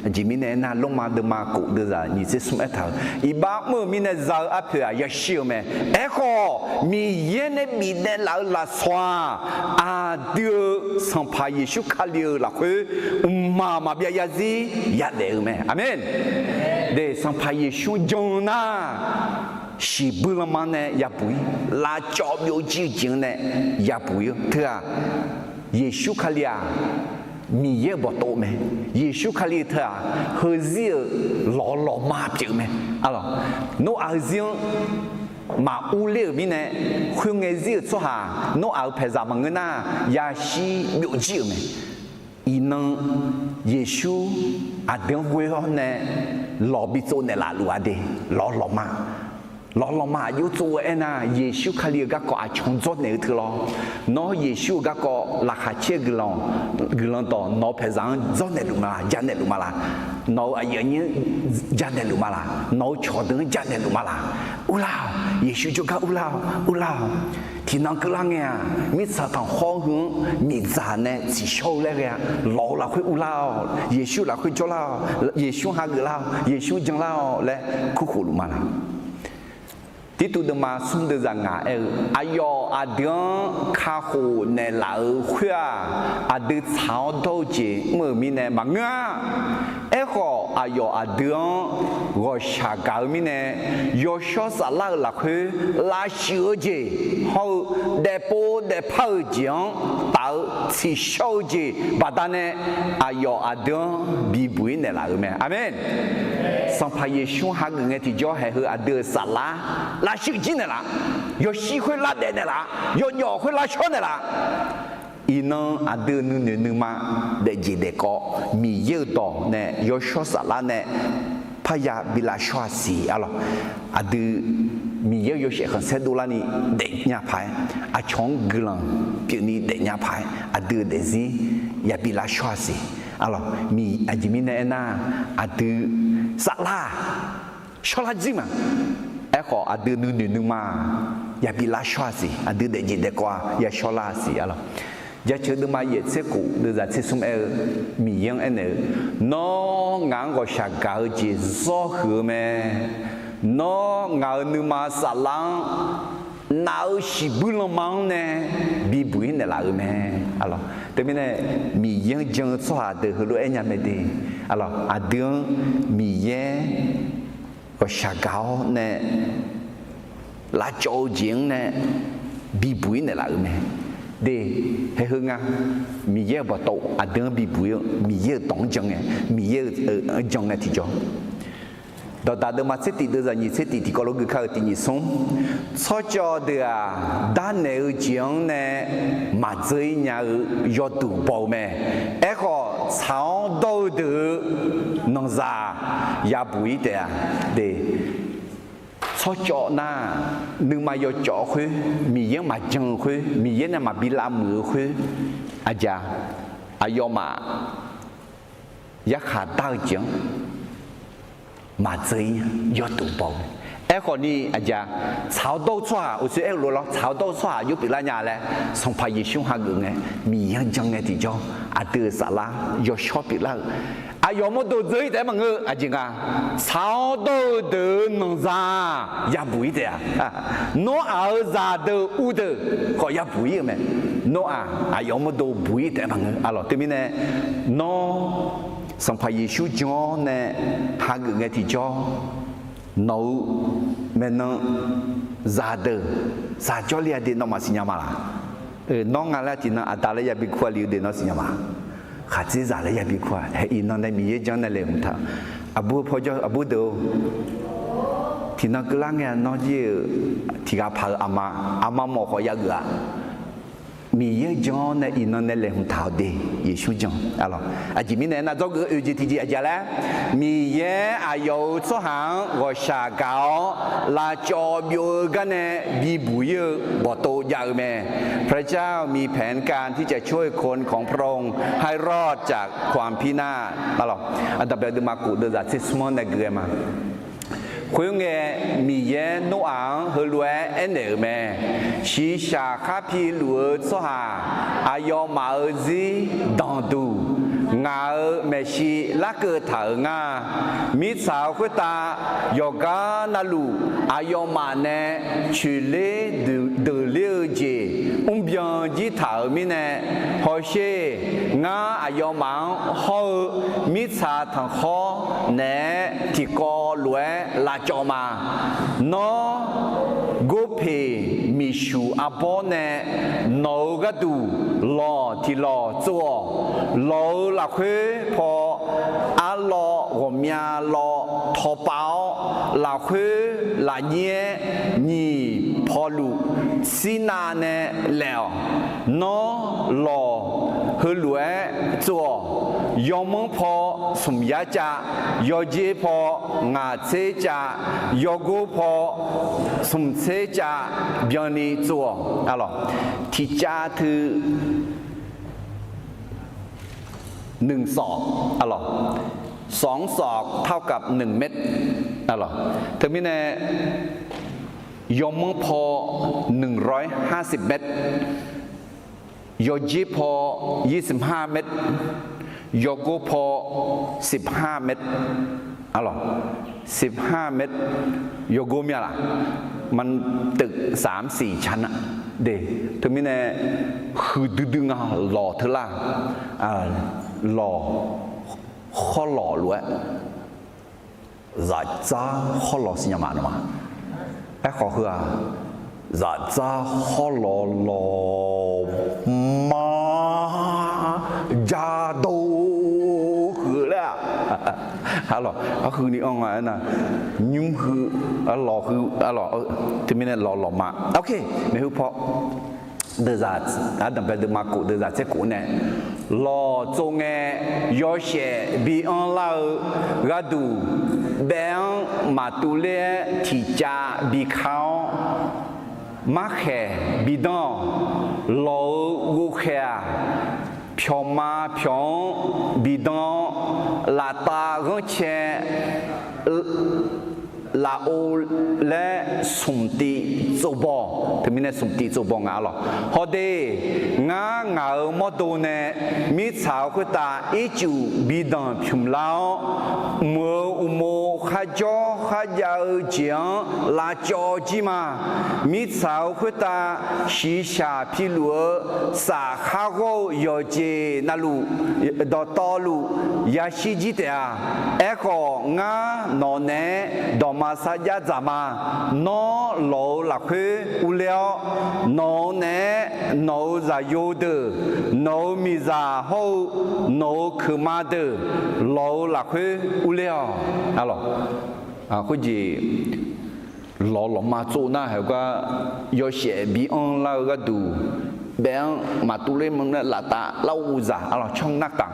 Aqjeq mirnae aernar, Lormav deuvma khof deuv zaq nyiq tser smr aertaq-euq, iqbax mr-eu mirnae za-eu arpoeq-aq yashir-eu mae. Aerkhawf, Miqyaer nae bifnaeq laf-eu lafsawq-aq, aqdui-euq Sanqpaq Yeqsur Kali-euq lafkhoer mqmaq maqbyav zarzir yadaef-eu mae. Aqmeq. De, Sanqpaq Yeqsur jan-eu nar, shiqbuir lanma nae yabuq-ir, lavcawv byovjir-eu jeq-anr nae yabuq-ir-eu teu-aq, Yeqsur Kali-aq, Miqyaer-euq bawqtov mae. Yeqsur Kali teu-aq, heuzir-euq lawqlawqma pyeuf mae. Arlawq, Noraq heuzir-anr maqurler-euq mirnae, khoerngae zir-euq tsawrhaq Noraq-euq paeqzaq maqngeur nar, yashir byovjir-euq mae. Iqnan Yeqsur aqdui-anr ghoe-awr nae lawq bitsov naeqlaf luf-a de. Lawqlawqma, lawqlawqma aqjox tsov-eu aernar, Yeqsur Kali-euq garkawv aqcawq-anr dzawrnaeq-eu teu lawr. Nawr Yeqsur-euq garkawv laqkhaq caer-eu guiqlanq, guiqlanq dawq nawq-eu paeqzaq-anr dzawrnaeq luf ma laq, janaeq luf ma laq? Nawq-euq aqyuif aqnyir-anr janaeq luf ma laq? Nawq-eu cawqdeuq-anr janaeq luf ma laq? Urlar-awq. Yeqsur jawrgar urlar-awq. Urlar-awq. Tiqnan keuvlar ngae-aq, mirtsaq tanqkhawr heu-anr miqdzaq nae tsiqshawr-eu laer ghae-a. Lawq-eu lafkhoer urlar-awq. Yeqsur lafkhoer jawrlar-awq. Yeqsur hageuf lar-awq. Yeqsur janlar-awq laer kurkhof luf ma laq? Tirtuv deuvma smr deuv zaq ngaq aer-eu, aqyawf aqdui-anr kakhof naeqlaf-euq khoer-aq, aqdui tsaq-awr dawr-eu jeq mr-euq mirnae maqngeur-a. Aerkhawf, aqyawf aqdui-anr ghawqshaq gaq-eu mirnae, yawshawr saflar-eu lafkhoer lavshuif-eu jeq hawr-eu daefpov daefpar-euq jeq-anr taf-eu tsiqshawr-eu jeq baqdanae, aqyawf aqdui-anr bibuq-ir naeqlaf-euq mae. Aqmeq. Sanqpaq Yeqsur hageuf ngae tiqjawr haeq heu aqdui-euq saflar lavshuif jir naeqlaf, yawshir khoer lavdaef naeqlaf, yawjawf khoer lavshawr naeqlaf. Iqnan aqdui-euq nuinoeq nuima daefjeq daefkawv Miqyaer-euq dawq nae yawshawr saflar nae parya bi lavshawr-a siq, arlawq. Aqdui Miqyaer-euq yawshaef khanqsaer dovlarni daefnya paq-aer, aqcawq-anr guiqlanq pyeufni daefnya paq-aer, aqdui-euq daefzir yabi lavshawr-a siq, arlawq. Aqjeq mirnae aernar, aqdui saflar-aq shawrlar jir ma. Aerkhawf, aqdui nuinoeq nuima yabi lavshawr-a siq, aqdui daefjeq daefkawv-a yashawr lar-a siq, arlawq. Jaceuq deuvma yaef tser khof deuv zaq tser smr aer-eu, Miqyaer-anr aernaeq-eu, Nawr ngaq-anr ghawqshaq gaq-eu jeq zawr huiq-eu mae. Nawr ngaq-euq nuima saflar-anr naf-eu shiqbuir lanma-anr nae bibuq-ir naeqlaf-euq mae. Arlawq, teumirnae Miqyaer-anr jan-eu tsawrhaq deuq heulof-aer nya mae de. Arlawq, aqdui-anr Miqyaer ghawqshaq gaq-awr nae lavcawv-eu jeq-anr nae bibuq-ir naeqlaf-euq mae. De, haeq heu nga, Miqyaer-euq bawqtov aqdui-anr bibuq-ir-eu, Miqyaer-euq dawq-anr jan ngae, Miqyaer-euq jan ngae tiqjawr. Dawqdaq deuvma tser tif deuv zaq nyiq tser tif tiqkawv lof gui kar-eu tiq nyiq smr. Tsawrcawv deuq-aq, darnaeq-eu jeq-anr nae maqdzeur-ir nya-eu yawduq baw-eu mae. Aerkhawf, tsaq-awr dawr-eu deuq-eu nanqzaq yabuq-ir taef-a. De, tsawrcawv nar, nuima yawcawv khoer, Miqyaer-anr maqjan-eu khoer, Miqyaer nae maqbi lavmuiq-eu khoer, aqjeq aqyawfmaf yarkhaq dar-eu jeq-anr maqdzeur-ir nya, yawduq baw-eu. Aerkhawf ni aqjeq, tsaq-awr dawr-eu tsawrhaq, uqshoe aer-eu lof lawr, tsaq-awr dawr-eu tsawrhaq aqjox pyeuflar nya laer, Sanqpaq Yeqsur hageuf ngae, Miqyaer-anr jan ngae tiqjawr, aqdui-euq saflar yawshawr pyeuflar-eu, aqyawf mawrdo dzeur-ir taef-aer maqngeur-eu aqjeq nga. Tsaq-awr dawr-eu deuq-eu nanqzaq yabuq-ir taef-a. Nawr-aq-euq zaqdeuq uvdeuq khawf yabuq-ir-eu mae. Nawr-aq, aqyawf mawrdo buq-ir taef-aer maqngeur. Arlawq, teumirnae nawr Sanqpaq Yeqsur jan-awr nae hageuf ngae tiqjawr, nawq-eu maeqnan zaqdeuq zaq jawrle-a de nawmaf siqnya ma laq? Nawr nga laer tiqnan aqda laer yabi kur-a le-eu de nawr siqnya ma? Khaqdzerzaq laer yabi kur-a. Hae iqnan nae Miqyaer janr nae le mqtaq. Aqbur paw jawr, aqbur deuq-or, Tiqnan keuvlar ngae nawr jir-eu tiqghaq paq-eu aqma, aqma mawf khawf yageuf-aq, Miqyaer jan-awr nae iqnan nae laeqhmq taq-awq de. Yeqsur jan. Aqjeq mirnae aernar, dzawgeuf-eu oeq jeq tiqjeq aqjeq laer, Miqyaer aqyawf-euq tsawrhaq-anr ghawqshaq gaq-awr lavcawv byov-eu gar nae bibuq ir-eu bawqtov jav-eu mae. พระเจ้ามีแผนการที่จะช่วยคนของพระองค์ให้รอดจากความพินาศ Aqdaq bae deuvma kof deuvzaq tser smr-anr nae gui-aer ma. Khoerngae, Miqyaer Noraq-anr heulof-aer aernaeq-euq mae. Shiqshaq khar piluf-eu tsawrhaq aqyawfmaf-euq zir danqduq ngaq-euq maeqshi larkeuv taq-euq nga. Mirtsaq-euq khoertav yawqgar navluf aqyawfmaf nae coeqler deuqler-eu jeq mrbyan jir taq-euq mirnae, hawsher, ngar aqyawfmaf-anr hawr-eu mirtsaq tanqkhawr naeq-aer tiqkawv lof-aer lavcawv ma. Nawr, gorpeq miqshuq arbawr nae nawq-euq gharduq lawq tiq lawq tsov-awq. Lawq-euq lafkhoer paw arlawv ghawqmya lawv tawpav-awr, lafkhoer lafnyir-aer nyiq pawluf tsirnav nae laef-awq. Nawr, lawq heulof-aer tsov-awq. Yawmanr paw smq yar cav, yawjer paw ngaq tser cav, yawgor paw smq tser cav byanni tsov-awq. Tiqcav teu หนึ่งศอก aqlawq, สองศอกเท่ากับหนึ่งเมตร aqlawq. Teumirnae yawmanr paw หนึ่งร้อยห้าสิบเมตร, yawjer paw ยี่สิบห้าเมตร, yawgor paw สิบห้าเมตร aqlawq, สิบห้าเมตร, yawgor mir-a laq, มันตึกสามสี่ชั้น aqde. Teumirnae huiqdui dui nga lawq teu lar, lawq khawrlawq lof-aer zafdzar khawrlawq siqnya ma nawq ma. Aerkhawf heu-aq, zafdzar khawrlawq lawq ma jadov huiq laer-aq, arlawq, arhuini anr nga aernar, nymr huiq, arlawq huiq, arlawq, teumirnae lawq lawq ma. Oke, maeqhu paw deuqzaq, ardanqbae deuvma kof deuqzaq tser kof nae lawq tsov ngae, yawshaef bi anrlar-eu gharduq, baef-anr maqtuv ler-aer tiqcav bi kar-awr, markhaeq bi danr-awq. Lawq-euq ghovkhaeq-aq, pyawqma pyawq-anr bi danr-awr, laftav ghanrcae lafov laer smq tiv tsov baw. Teumirnae smq tiv tsov baw nga arlawq. Hawde, ngar ngaq-euq mawrdo nae mirtsaq-euq khoertav ircuf bi danq pymq lar-awr, mq-euq uqmov kharjawr kharjav-eu jeq-anr lavcawv jir ma. Mirtsaq-euq khoertav shiqshaq piluf-eu saf khar ghawr-eu yawqjeq navluf, dawqtawvluf yashir jir taef-a. Aerkhawf, ngar nawq naeq-aer dawqma sar jar dzaq ma. Nawr lawq-euq lafkhoer urler-awr, nawq-euq naeq-aer nawq-euq zaqyo deuq, nawq-euq miqzaq hawr-eu nawq-euq keuqma deuq, lawq-euq lafkhoer urler-awq. Arlawq, khoerjeq lawq lawqma tsov nar haeq gar, yawshaef bi anrlar-eu gharduq, baef-anr maqtuv ler mr nae laftav lar uqzaq arlawq, canr narkaq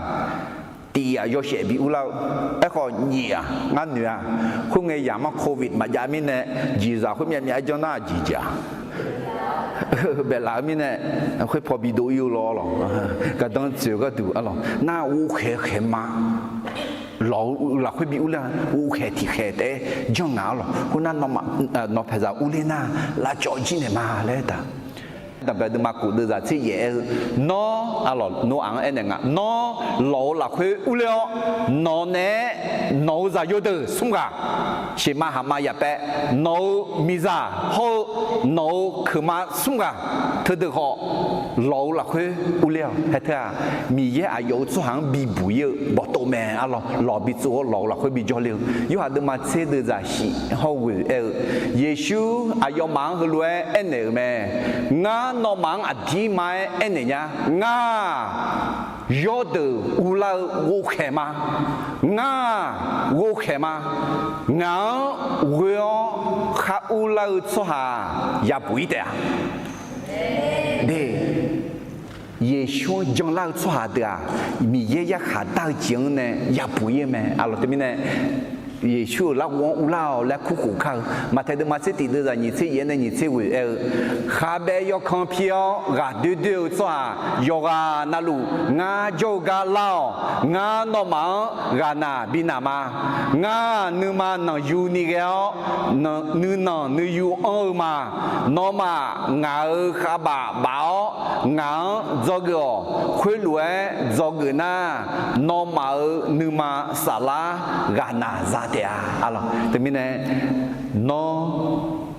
tiq-aq yawshaef bi urlar-eu. Aerkhawf nyiq-aq ngar noeq-a, khoerngae yamq-anr covid maqjav mirnae, jeqzaq khoer myavmyav-aer janr nar jeq jeq-aq, baef laf-eu mirnae, khoer paw bi dov ir-eu lawr lawq. Gardanr tsoeq-eu gharduq arlawq, nar ghovkhaeq khaeq ma. Lawq-eu lafkhoer bi urler-a, ghovkhaeq tiqkhaeq taef-aer janr ngaq arlawq. Khoernar, nawq paeqzaq urler nar lavcawv jir naeq ma laer taq. Ardanqbae deuvma kof deuqzaq tser yaef-aer-eu, nawr, arlawq, Noraq-anr aernaeq nga, nawr lawq-euq lafkhoer urler-awr, nawq naeq-aer nawq-euq zaqyo deuq smr ghaq, siqma haqma yaqpaev, nawq-euq miqzaq hawr-eu nawq-euq keuqma smr ghaq, teudeuq khawf lawq-euq lafkhoer urler-awq. Haer teu-aq, Miqyaer aqyawf-euq tsawrhaq-anr bibuq ir-eu bawqtov mae arlawq. Lawq bi tsov-awr lawq-euq lafkhoer bi jawrler-eu, Yorhaq deuvma tser deuqzaq shif hawr ghoeq aer-eu, Yeqsur aqyawfmaf-anr heulof-aer aernaeq-euq mae. Ngar nawmaf-anr aqdirma-aer aernaeq nya. Ngar-aq, yawrdeuq uvlar-eu ghovkhaeq ma. Ngar-aq, ghovkhaeq ma. Ngaq-anr ghoe-awr khar urlar-eu tsawrhaq yabuq-ir taef-a. De, Yeqsur-anr janlar-eu tsawrhaq deuq-aq, Miqyaer yarkhaq dar-eu jeq-anr nae yabuq-ir-eu mae. Aqlawq teumirnae, Yeqsur-euq larghov-anr uvlar-awq laer kurkhof kar-eu Maqtaeq deuvma tser tiq deuvzaq nyiq tser yaef-aer nae nyiq tser ghoe-eu aer-eu, Khabeq yawkan pi-awr ghaqdoer doer-eu tsawrhaq yawqghaq navluf, ngar jawr-eu gar lar-awq. Ngar nawmaf-anr ghaqnaq bi naq ma. Ngar nuima nanqyu ni ghae-awr, nuinanq nuiyu anr-eu ma. Nawmaf ngaq-euq khavbaf baf-awr ngaq-anr dzawgeuf-awq. Khoerlof-aer dzawgeuf nar, nawmaf-euq nuima saflar ghaqnaq za taef-a. Teumirnae, nawr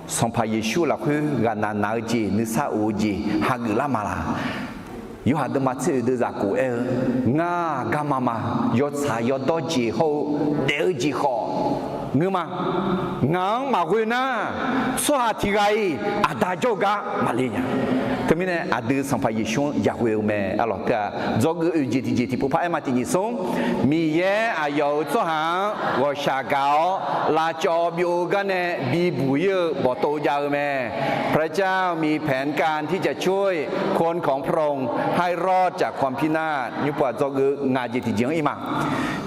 Sanqpaq Yeqsur lafkhoer ghaqnaq naq-eu jeq, nuisar of-eu jeq hageuf lar ma laq? Yorhaq deuvma tser oeq deuvzaq kof aer-eu, Ngar garma ma. Yawtsaq yawdawr jeq hawr-eu daef-eu jeq khawf ngeur ma. Ngaq-anr maqghoe nar, tsawrhaq tiq ghaq-iq Aqda jawr-eu gar maqle nya. Teumirnae aqdui Sanqpaq Yeqsur-anr yaghoe-eu mae. Aqlawq teu-aq, dzawgeuf oeq jeq tiqjeq tiqpov par aer ma. Tiq nyiq smr, Miqyaer aqyawf-euq tsawrhaq-anr ghawqshaq gaq-awr lavcawv byov-eu gar nae bibuq-ir-eu bawqtov jav-eu mae. พระเจ้ามีแผนการที่จะช่วยคนของพระองค์ให้รอดจากความพินาศ nymr pov-aq dzawgeuf ngaq jeq tiqjeq-anr ir ma.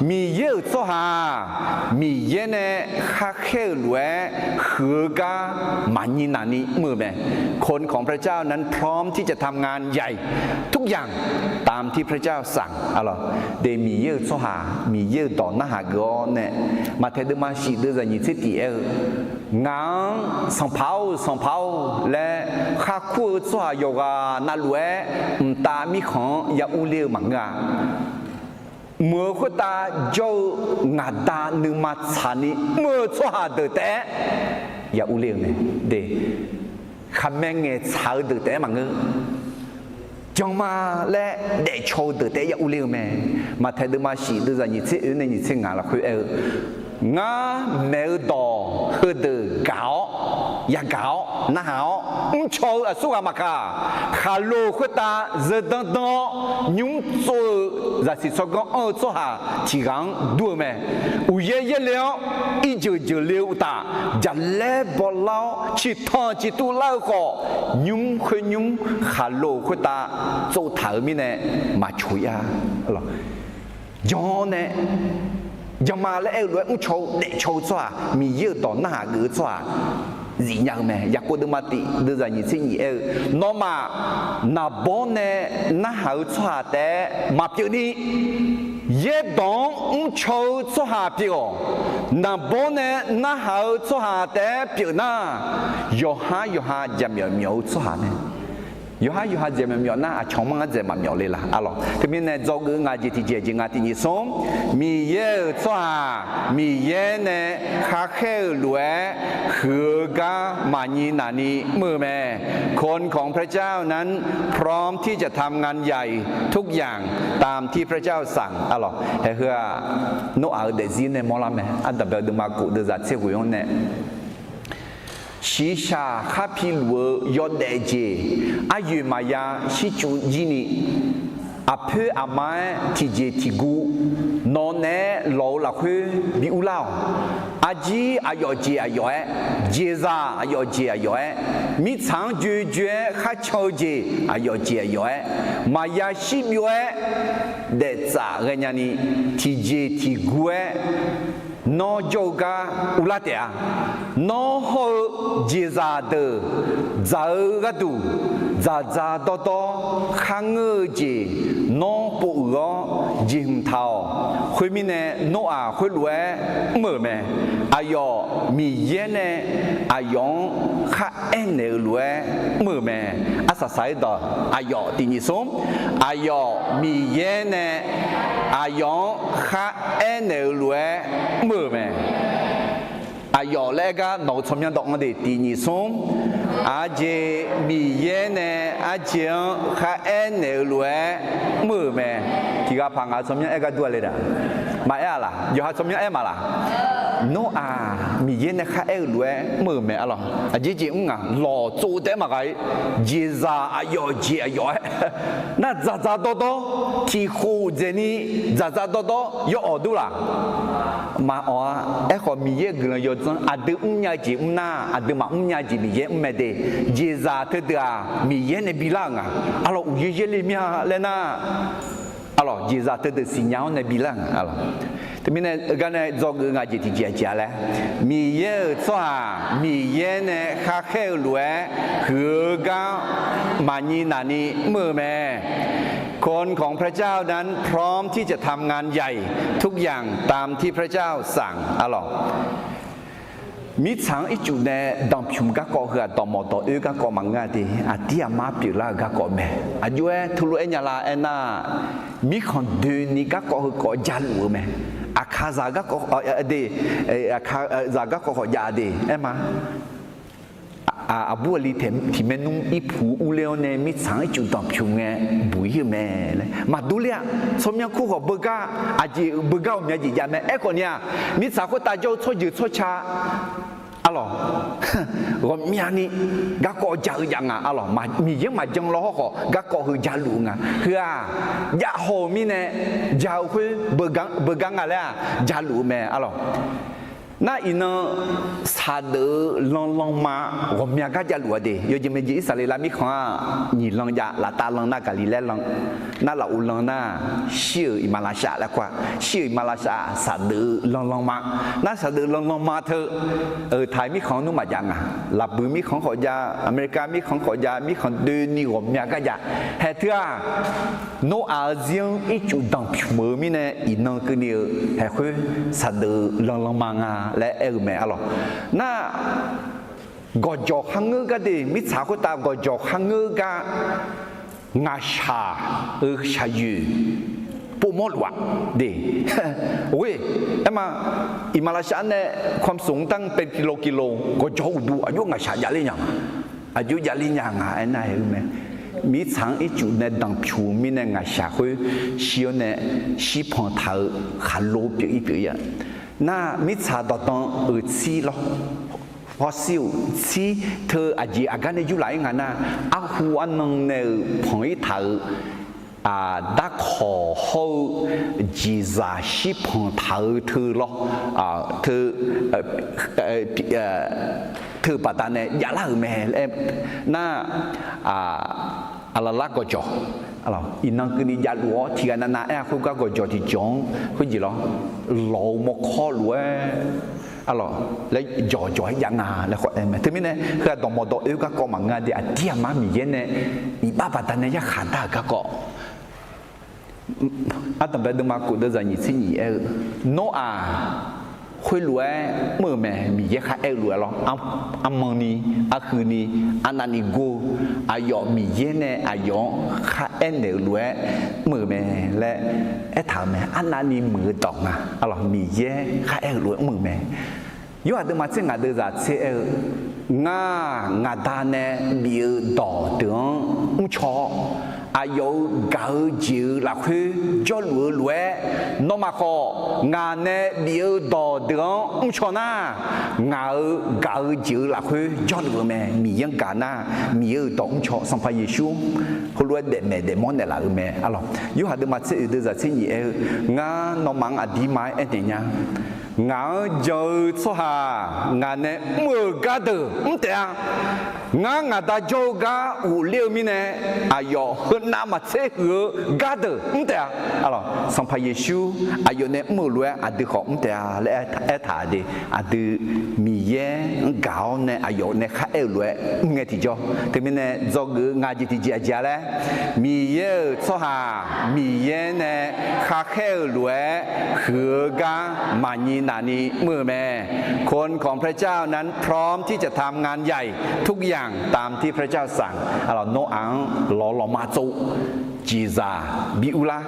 Miqyaer-euq tsawrhaq-aq, Miqyaer nae khar khaer-euq lof-aer huiq-eu gar maqnyi naq ni mr-eu mae. คนของพระเจ้านั้นพร้อมที่จะทำงานใหญ่ทุกอย่างตามที่พระเจ้าสั่ง De, Miqyaer-euq tsawrhaq Miqyaer-euq dawq narhaq geuf-awr nae, Maqtaeq deuvma shif deuvzaq nyiq tser tiq aer-eu, Ngaq-anr Sanqpaq-or, Sanqpaq-or laer khar kur-eu tsawrhaq yawqghaq navluf-aer mqtav mirkhanq-anr ya urler-eu maqngeur-a. Mq-euq khoertav jawr-eu ngaq Da nuima tsaqni mr-eu tsawrhaq deuq taef-aer ya urler-eu mae. De, khaqmae ngaeqtsaq-eu deuq taef-aer maqngeur. Jan ma laer daefcaw-eu deuq taef-aer ya urler-eu mae. Maqtaeq deuvma shif deuvzaq nyiq tser oe nae nyiq tser ngaq lafkhoer aer-eu, Ngar maeq-eu dawq heudeuq gaq-awr, yagaq-awr narhaq-awr mrcaw-eu aqsurghaq maqkaq, khaqlo khoertav zeudanr danr-awr nymr tsov-eu zaqsiq tsawrganr anr-eu tsawrhaq tiq ghaq-anr dur-eu mae. Uqyaer yaerle-awr irjeuq jeuqle-eu uqtaf, jaqlaer bawlar-awr ciqtanq ciqtuv lar-eu khawf, nymr khoer nymr khaqlo khoertav tsovtaq-euq mirnae maqcoq-ir-a. Jan nae, jan ma laer aer-eu lof-aer mrcaw-eu daefcaw-eu tsawrhaq, Miqyaer-euq dawq narhaq geuf-eu tsawrhaq zifnya-eu mae. Yaqkov deuvma tiq deuvzaq nyiq tser nyiq aer-eu, Nawmaf naqbawr nae narhaq-eu tsawrhaq taef-aer maqpyeuf ni, yaerdawq-anr mrcaw-eu tsawrhaq pyeuf-awq. Naqbawr nae narhaq-eu tsawrhaq taef-aer pyeuf nar, yawqhar yawqha jaqmyawf myawf-eu tsawrhaq mae. Yawqhar yawqha jaqmyawf myawf nar, aqcawq manr-anr dzaeq maqmyawf le laq? Aqlawq teumirnae dzawgeuf ngaq jeq tiqjeq jeq ngaq tiq nyiq smr, Miqyaer-euq tsawrhaq Miqyaer nae khar khaer-euq lof-aer huiq-eu gar maqnyi naq ni mr-eu mae. คนของพระเจ้านั้นพร้อมที่จะทำงานใหญ่ทุกอย่างตามที่พระเจ้าสั่ง Aqlawq haeq heu-aq, Noraq-euq daefzir nae mawrlar mae. Ardanqbae-eu deuvma kof deuvzaq tser ghoeq-anr nae shiqshaq khar piluf-eu yawdaef jeq aryoeq maqya shircuv jir ni, aqpoer aqma-aer tiqjeq tiqguv nawq naeq-aer lawq-eu lafkhoer bi urlar-awq. Arjir aqyawf jeq aqyawf-aer, jeqzaq aqyawf jeq aqyawf-aer, mirtsaq-anr joe joe-aer khar can-eu jeq aqyawf jeq aqyawf-aer, maqya shir byov-aer daeftsaf ghaenya ni, tiqjeq tiqguv-aer nawr jawr-eu gar urlar taef-a. Nawr hawr-eu jeqzaq deuq dzaq-eu gharduq, dzaqdzaq dawrdawr kharngeur-eu jeq nawr pov uiq-awr jeqhmq taq-awq. Khoermirnae, Noraq khoerlof-aer mr-euq mae. Aqyawf Miqyaer nae aqyawf-anr khar aernaeq-eu lof-aer mr-euq mae. Arsaq saq-aer dawq, aqyawf tiq nyiq smr, aqyawf Miqyaer nae aqyawf-anr khar aernaeq-eu lof-aer mr-euq mae. Aqyawf laer aer gar nawq-eu tsawrmyanr dawq-anr de tiq nyiq smr, Aqjeq Miqyaer nae arjeq-anr kharaer naeq-eu lof-aer mr-euq mae. Tiqghaq paq ngaq-euq tsawrmyanr aer gar dur-a le daq. Maqaer-a laq? Yawqha tsawrmyanr aer maq laq? Nawr-aq Miqyaer nae kharaer-eu lof-aer mr-euq mae arlawq. Aqjeq jeq mr ngaq lawq tsov taef-aer maqghaq-ir. Jeqzaq aqyawf jeq aqyawf-aer nar dzaqdzaq dawrdawr tiqkhof dzaeqni dzaqdzaq dawrdawr yawawq dur laq? Maqawq-a. Aerkhawf Miqyaer-euq guiqlanq yawdzanr aqdui mrnya-eu jeq mr nar, aqdui maqmr nya-eu jeq Miqyaer mr mae de. Jeqzaq teudeuq-aq Miqyaer nae bilar-euq nga. Arlawq uqyaer yaerle mir-a laer nar, arlawq jeqzaq teudeuq siqnya-awr nae bilar-euq nga arlawq. Teumirnae heugar nae dzawgeuf nga jeq tiqjeq aqjeq-a laer, Miqyaer-euq tsawrhaq Miqyaer nae kharkhaer-eu lof-aer huiq-eu gar maqnyi naqni mr-eu mae. คนของพระเจ้านั้นพร้อมที่จะทำงานใหญ่ทุกอย่างตามที่พระเจ้าสั่ง arlawq. Mirtsaq-anr ircuf nae danqpymq garkawv heu-aq dawqmawf dawq oer garkawv maqngeur-a de. Aqdir aqmar pyeuflar-euq garkawv mae. Aqjox-aer teulof-aer nya la aernar, mirkhanq doeni garkawv heu kawv jaluf-eu mae. Aqkaqzaq garkawv de, aqkaqzaq garkawv khawf jav de aer ma. Aqbur aqli tiq maernmr irpuq urler-awr nae mirtsaq-anr ircuf danqpymq ngae buq-ir-eu mae laer maqdur ler-a. Tsawrmyanr kur khawf beugar, aqjeq beugar ghawqmya jeq jav mae. Aerkhawf ni-aq, mirtsaq khoertav jawr-eu tsawrjeuq tsawrca arlawq, ghawqmyani garkawv ja-eu jav nga arlawq. Miqyaer maqjan law hawr khawf garkawv heu jaluf-eu nga. Heu-aq jav haw-euq mirnae ja-eu khoer beugar nga laer-aq jaluf-eu mae arlawq. Nar iqnan saqdeuf-eu lanlanma ghawqmya gar javluf-a de. Yawjeq maeqjeq Irsaqleqlav mirkhanq-aq, nyiq lan jav, laftav lan nar Gaqliqlaer lan, nar lafov lan nar shir-euq iqmalavshav laer kur-a. Shir-euq iqmalavshav saqdeuf-eu lanlanma. Nar saqdeuf-eu lanlanma teu, euq taq mirkhanq nmr maqjav nga. Laqbuiq mirkhanq khawf jav, America mirkhanq khawf jav, mirkhanq doeni ghawqmya gar jav. Haeq teu-aq, Noraq-eu zir-anr ircuf danqpymq-eu mirnae iqnan keuvni-eu haeq khoer saqdeuf-eu lanlanma nga laer aer-eu mae arlawq. Nar gawqjawq kharngeur gar de, mirtsaq khoertav gawqjawq kharngeur gar ngaqshaq-euq shaqyoeq povmawr luf-a de. Ghoe, aer ma, iqmalavshav nae ความสูงตั้งเป็นกิโลกิโล gawqjawq uqduq aqjox ngaqshaq javler nya ma. Aqjox javler nya nga aernar-aer-eu mae. Mirtsaq-anr ircuf nae danqpymq-eu mirnae ngaqshaq khoer shir-awr nae shirpanq taq-eu khaqlo pyeuf-ir pyeuf-ir-a. Nar mirtsaq dawqdan-euq tsir lawr, hawsir-euq tsir teu aqjeq aqgar nae yurlaf-ir nga nar, arhu arnan nae-euq panq-ir taq-euq darkawq hawr-eu jeqzaq shirpanq taq-eu teu lawr, teu baqdanae javlar-euq mae laer nar, aqlaqlar gawqjawq, iqnan keuvni javluf-awr tiqghaq navnav aer-a khoergar gawqjawq tiqjawq-anr khoerjeq lawr, lawq-eu mawrkawr lof-aer arlawq laer jawqjawq-aer jav nga laer khawf aer mae. Teumirnae heu-aq dawqmawq dawq oe-eu garkawv maqngeur-a de. Aqdir aqmar Miqyaer nae iqbax baqdanae yarkhaq dar-euq garkawv. Ardanqbae deuvma kof deuvzaq nyiq tser nyiq aer-eu, Noraq khoerlof-aer mr-euq mae. Miqyaer kharaer-eu lof-aer lawr, armanni, arhuini, arnavni gor-eu, aqyawf Miqyaer nae aqyawf-anr kharaer naeq-euq lof-aer mr-euq mae laer aertaq-euq mae. Arnavni muiq-eu dawq nga. Arlawq Miqyaer kharaer-eu lof-aer mr-euq mae. Yorhaq deuvma tser ngaq deuvzaq tser aer-eu, Ngar ngaqda nae bif-eu dawqdeuq-anr mrcaw-awr, aqyawf-euq gaq-eu jeq-euq lafkhoer jawrluf-eu lof-aer, nawmaf khawf ngaq nae bif-eu dawqdeuq-anr mrcaw nar, ngaq-euq gaq-eu jeq-euq lafkhoer jawrluf-eu mae. Miqyaer-anr gaq nar, Miqyaer-euq dawq mrcaw Sanqpaq Yeqsur heulof-aer daefmaeq daefmawr naeqlaf-euq mae. Arlawq Yorhaq deuvma tser oeq deuvzaq tser nyiq aer-eu, Ngar nawmaf-anr aqdirma-aer aernaeq nya. Ngaq-anr jan-eu tsawrhaq ngaq nae mr-euq gardeuq mr taef-a. Ngar ngaqda jawr-eu gar ghofler-eu mirnae, aqyawf heunav maqtser huiq-eu gardeuq mr taef-a. Sanqpaq Yeqsur aqyawf nae mr-euq lof-aer aqdui khawf mr taef-a laer aertaq de. Aqdui Miqyaer-anr gaq-awr nae aqyawf nae kharaer-euq lof-aer mr ngae tiqjawr. Teumirnae dzawgeuf-eu ngaq jeq tiqjeq aqjeq-a laer, Miqyaer-euq tsawrhaq Miqyaer nae kharkhaer-euq lof-aer huiq-eu gar maqnyi navni mr-eu mae. คนของพระเจ้านั้นพร้อมที่จะทำงานใหญ่ทุกอย่างตามที่พระเจ้าสั่ง Arlawq Noraq-anr lawq lawqma tsov, jeqzaq bi urlar,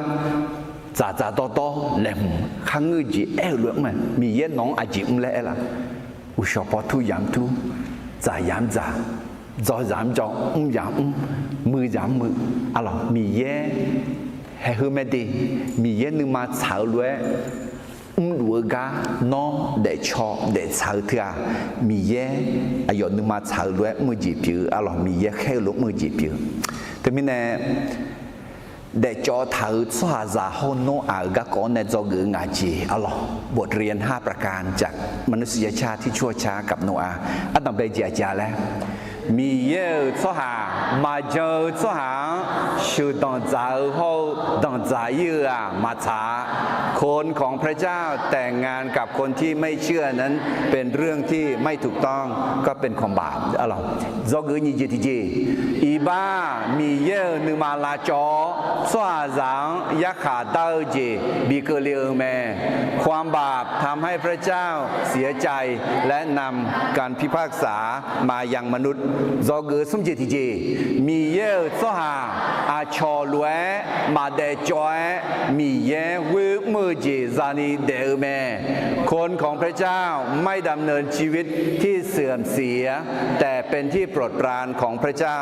dzaqdzaq dawrdawr laeqhmq kharngeur-eu jeq aer-eu lof-aer mr-a. Miqyaer nawq-anr aqjeq mr laer aer laf? Uqshawq paw tur yamq tur, dzaq yamq dzaq, dzawzaq mr dzawr, mr zaq mr, muiq zaq mr muiq. Arlawq, Miqyaer haeq heu mae de, Miqyaer nuima tsaq-eu lof-aer mrluf-eu gar nawr daefcaw daeftsaq-eu teu-aq, Miqyaer aqyawf nuima tsaq-eu lof-aer mr-eu jeq pyeuf-eu. Arlawq, Miqyaer khaer-eu lof mr-eu jeq pyeuf-eu. Teumirnae, daefcawv taq-euq tsawrhaqzaq hawr-eu Noraq-euq garkawv-anr nae dzawgeuf-eu ngaq jeq. Arlawq, บทเรียนห้าประการจากมนุษยชาติที่ชั่วช้ากับโนอาห์. Ardanqbae jeq aqjeq-a laer, Miqyaer-euq tsawrhaq maqjan-eu tsawrhaq-anr sheuqdanq dzaq-eu hawr-eu danqdzaq ir-eu-aq maqtsaq-a. คนของพระเจ้าแต่งงานกับคนที่ไม่ถูกต้อง ก็เป็นความบาป Arlawq, dzawgeuf nyiq jeq tiqjeq, iqbax Miqyaer-euq nuima lavcawv-awr tsawrhaqzaq-anr yarkhaq dar-eu jeq bi keuvle-eu mae. ความบาปทำให้พระเจ้าเสียใจและนำการพิพากษามายังมนุษย์ Dzawgeuf smr jeq tiqjeq, Miqyaer-euq tsawrhaq aqcawq lof-aer maqdaef cawv-aer Miqyaer ghoer mr-eu jeq zani daef-eu mae. คนของพระเจ้าไม่ดำเนินชีวิตที่เสื่อมเสีย แต่เป็นที่โปรดปรานของพระเจ้า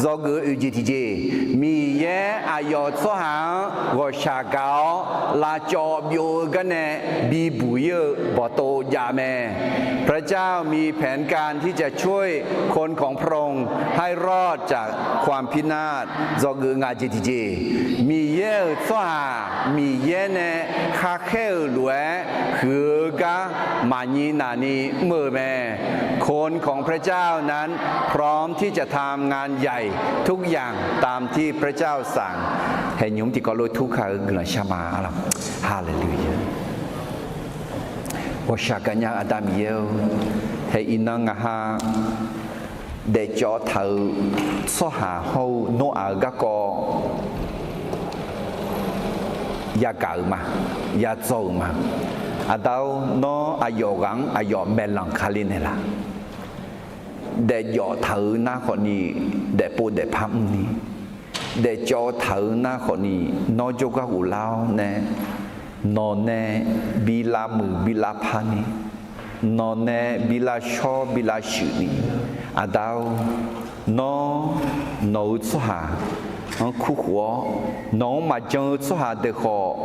Dzawgeuf oeq jeq tiqjeq, Miqyaer aqyawf tsawrhaq-anr ghawqshaq gaq-awr lavcawv byov-eu garnae bibuq ir-eu bawqtov jav mae. พระเจ้ามีแผนการที่จะช่วยคนของพระองค์ให้รอดจากความพินาศ Dzawgeuf ngaq jeq tiqjeq, Miqyaer-euq tsawrhaq Miqyaer nae kharkhaer-euq lof-aer huiq-eu gar maqnyi nafni mr-eu mae. คนของพระเจ้านั้นพร้อมที่จะทำงานใหญ่ทุกอย่างตามที่พระเจ้าสั่ง Haeqnymr tiqkawv lof tur kar-eu guiqlanq shar ma. Arlawq, Haleluya. Ghawqshaq gaqnya Aqda Miqyaer-or, haeq iqnan ngaq ha daefcawv taq-euq tsawrhaq hawr-eu Noraq-euq garkawv yagaq-euq ma, yadzaw-euq ma. Aqda-or, nawr aqyawf ghaq-anr aqyawf maeqlanq kali naeqlaf. Daefcawv taq-euq nar khawfni, daefpov daefpar mrni, daefcawv taq-euq nar khawfni, nawr jawrgar ghoflar-awr nae, nawq nae bi lavmuiq bi lavpar ni, nawq nae bi lavshawr bi lavshuif ni, Aqda-or, nawr nawq-euq tsawrhaq-anr kurkhof-awr, nawq-anr maqjan-eu tsawrhaq deuq khawf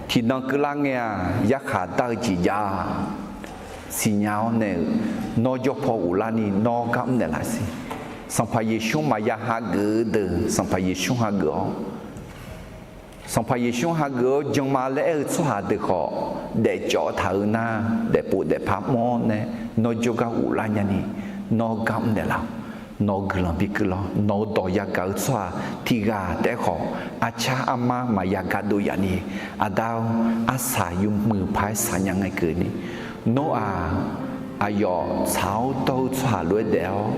tiqnan keuvlar ngae-aq, yarkhaq dar-eu jeq jav-aq siqnya-awr nae-euq, nawr jawr paw ghoflar ni nawr gar mr naeqlaf siq. Sanqpaq Yeqsur maqya hageuf-eu deuq Sanqpaq Yeqsur hageuf-awr, Sanqpaq Yeqsur hageuf-awr jan ma laer aer-eu tsawrhaq deuq khawf, daefcawv taq-eu nar, daefpov daefpar mr-awr nae, nawr jawrgar ghoflar nyani, nawr gar mr naeqlaf-awq. Nawq-euq guiqlanq bi keuvlar-awr, nawq-euq dawq yagaq-eu tsawrhaq tiqghaq taef-aer khawf, arcar armar maqya gardov yaf ni, Aqda-or, arsaq yawmuiq paq-aer saqnya ngae keuvni, Noraq aqyawf tsaq-awr dawr-eu tsawrhaq lof-aer daef-awr,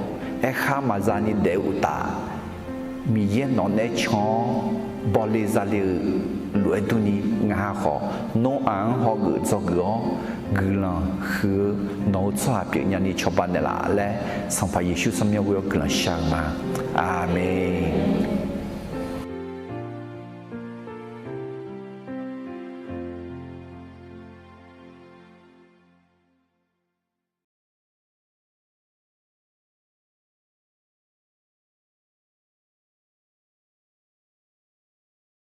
aerkhar maqza ni daef-eu uqtaf, Miqyaer nawq nae can-awr bawle zale-eu lof-aer durni, ngaq ha khawf Noraq-anr hawgeuf dzawgeuf-awr, guiqlanq huiq-eu nawq-euq tsawrhaq pyeufnya ni cawba naeqlaf laer, Sanqpaq Yeqsur tsawrmyanr ghoe-awr guiqlanq shar-eu ma. Aqmeq.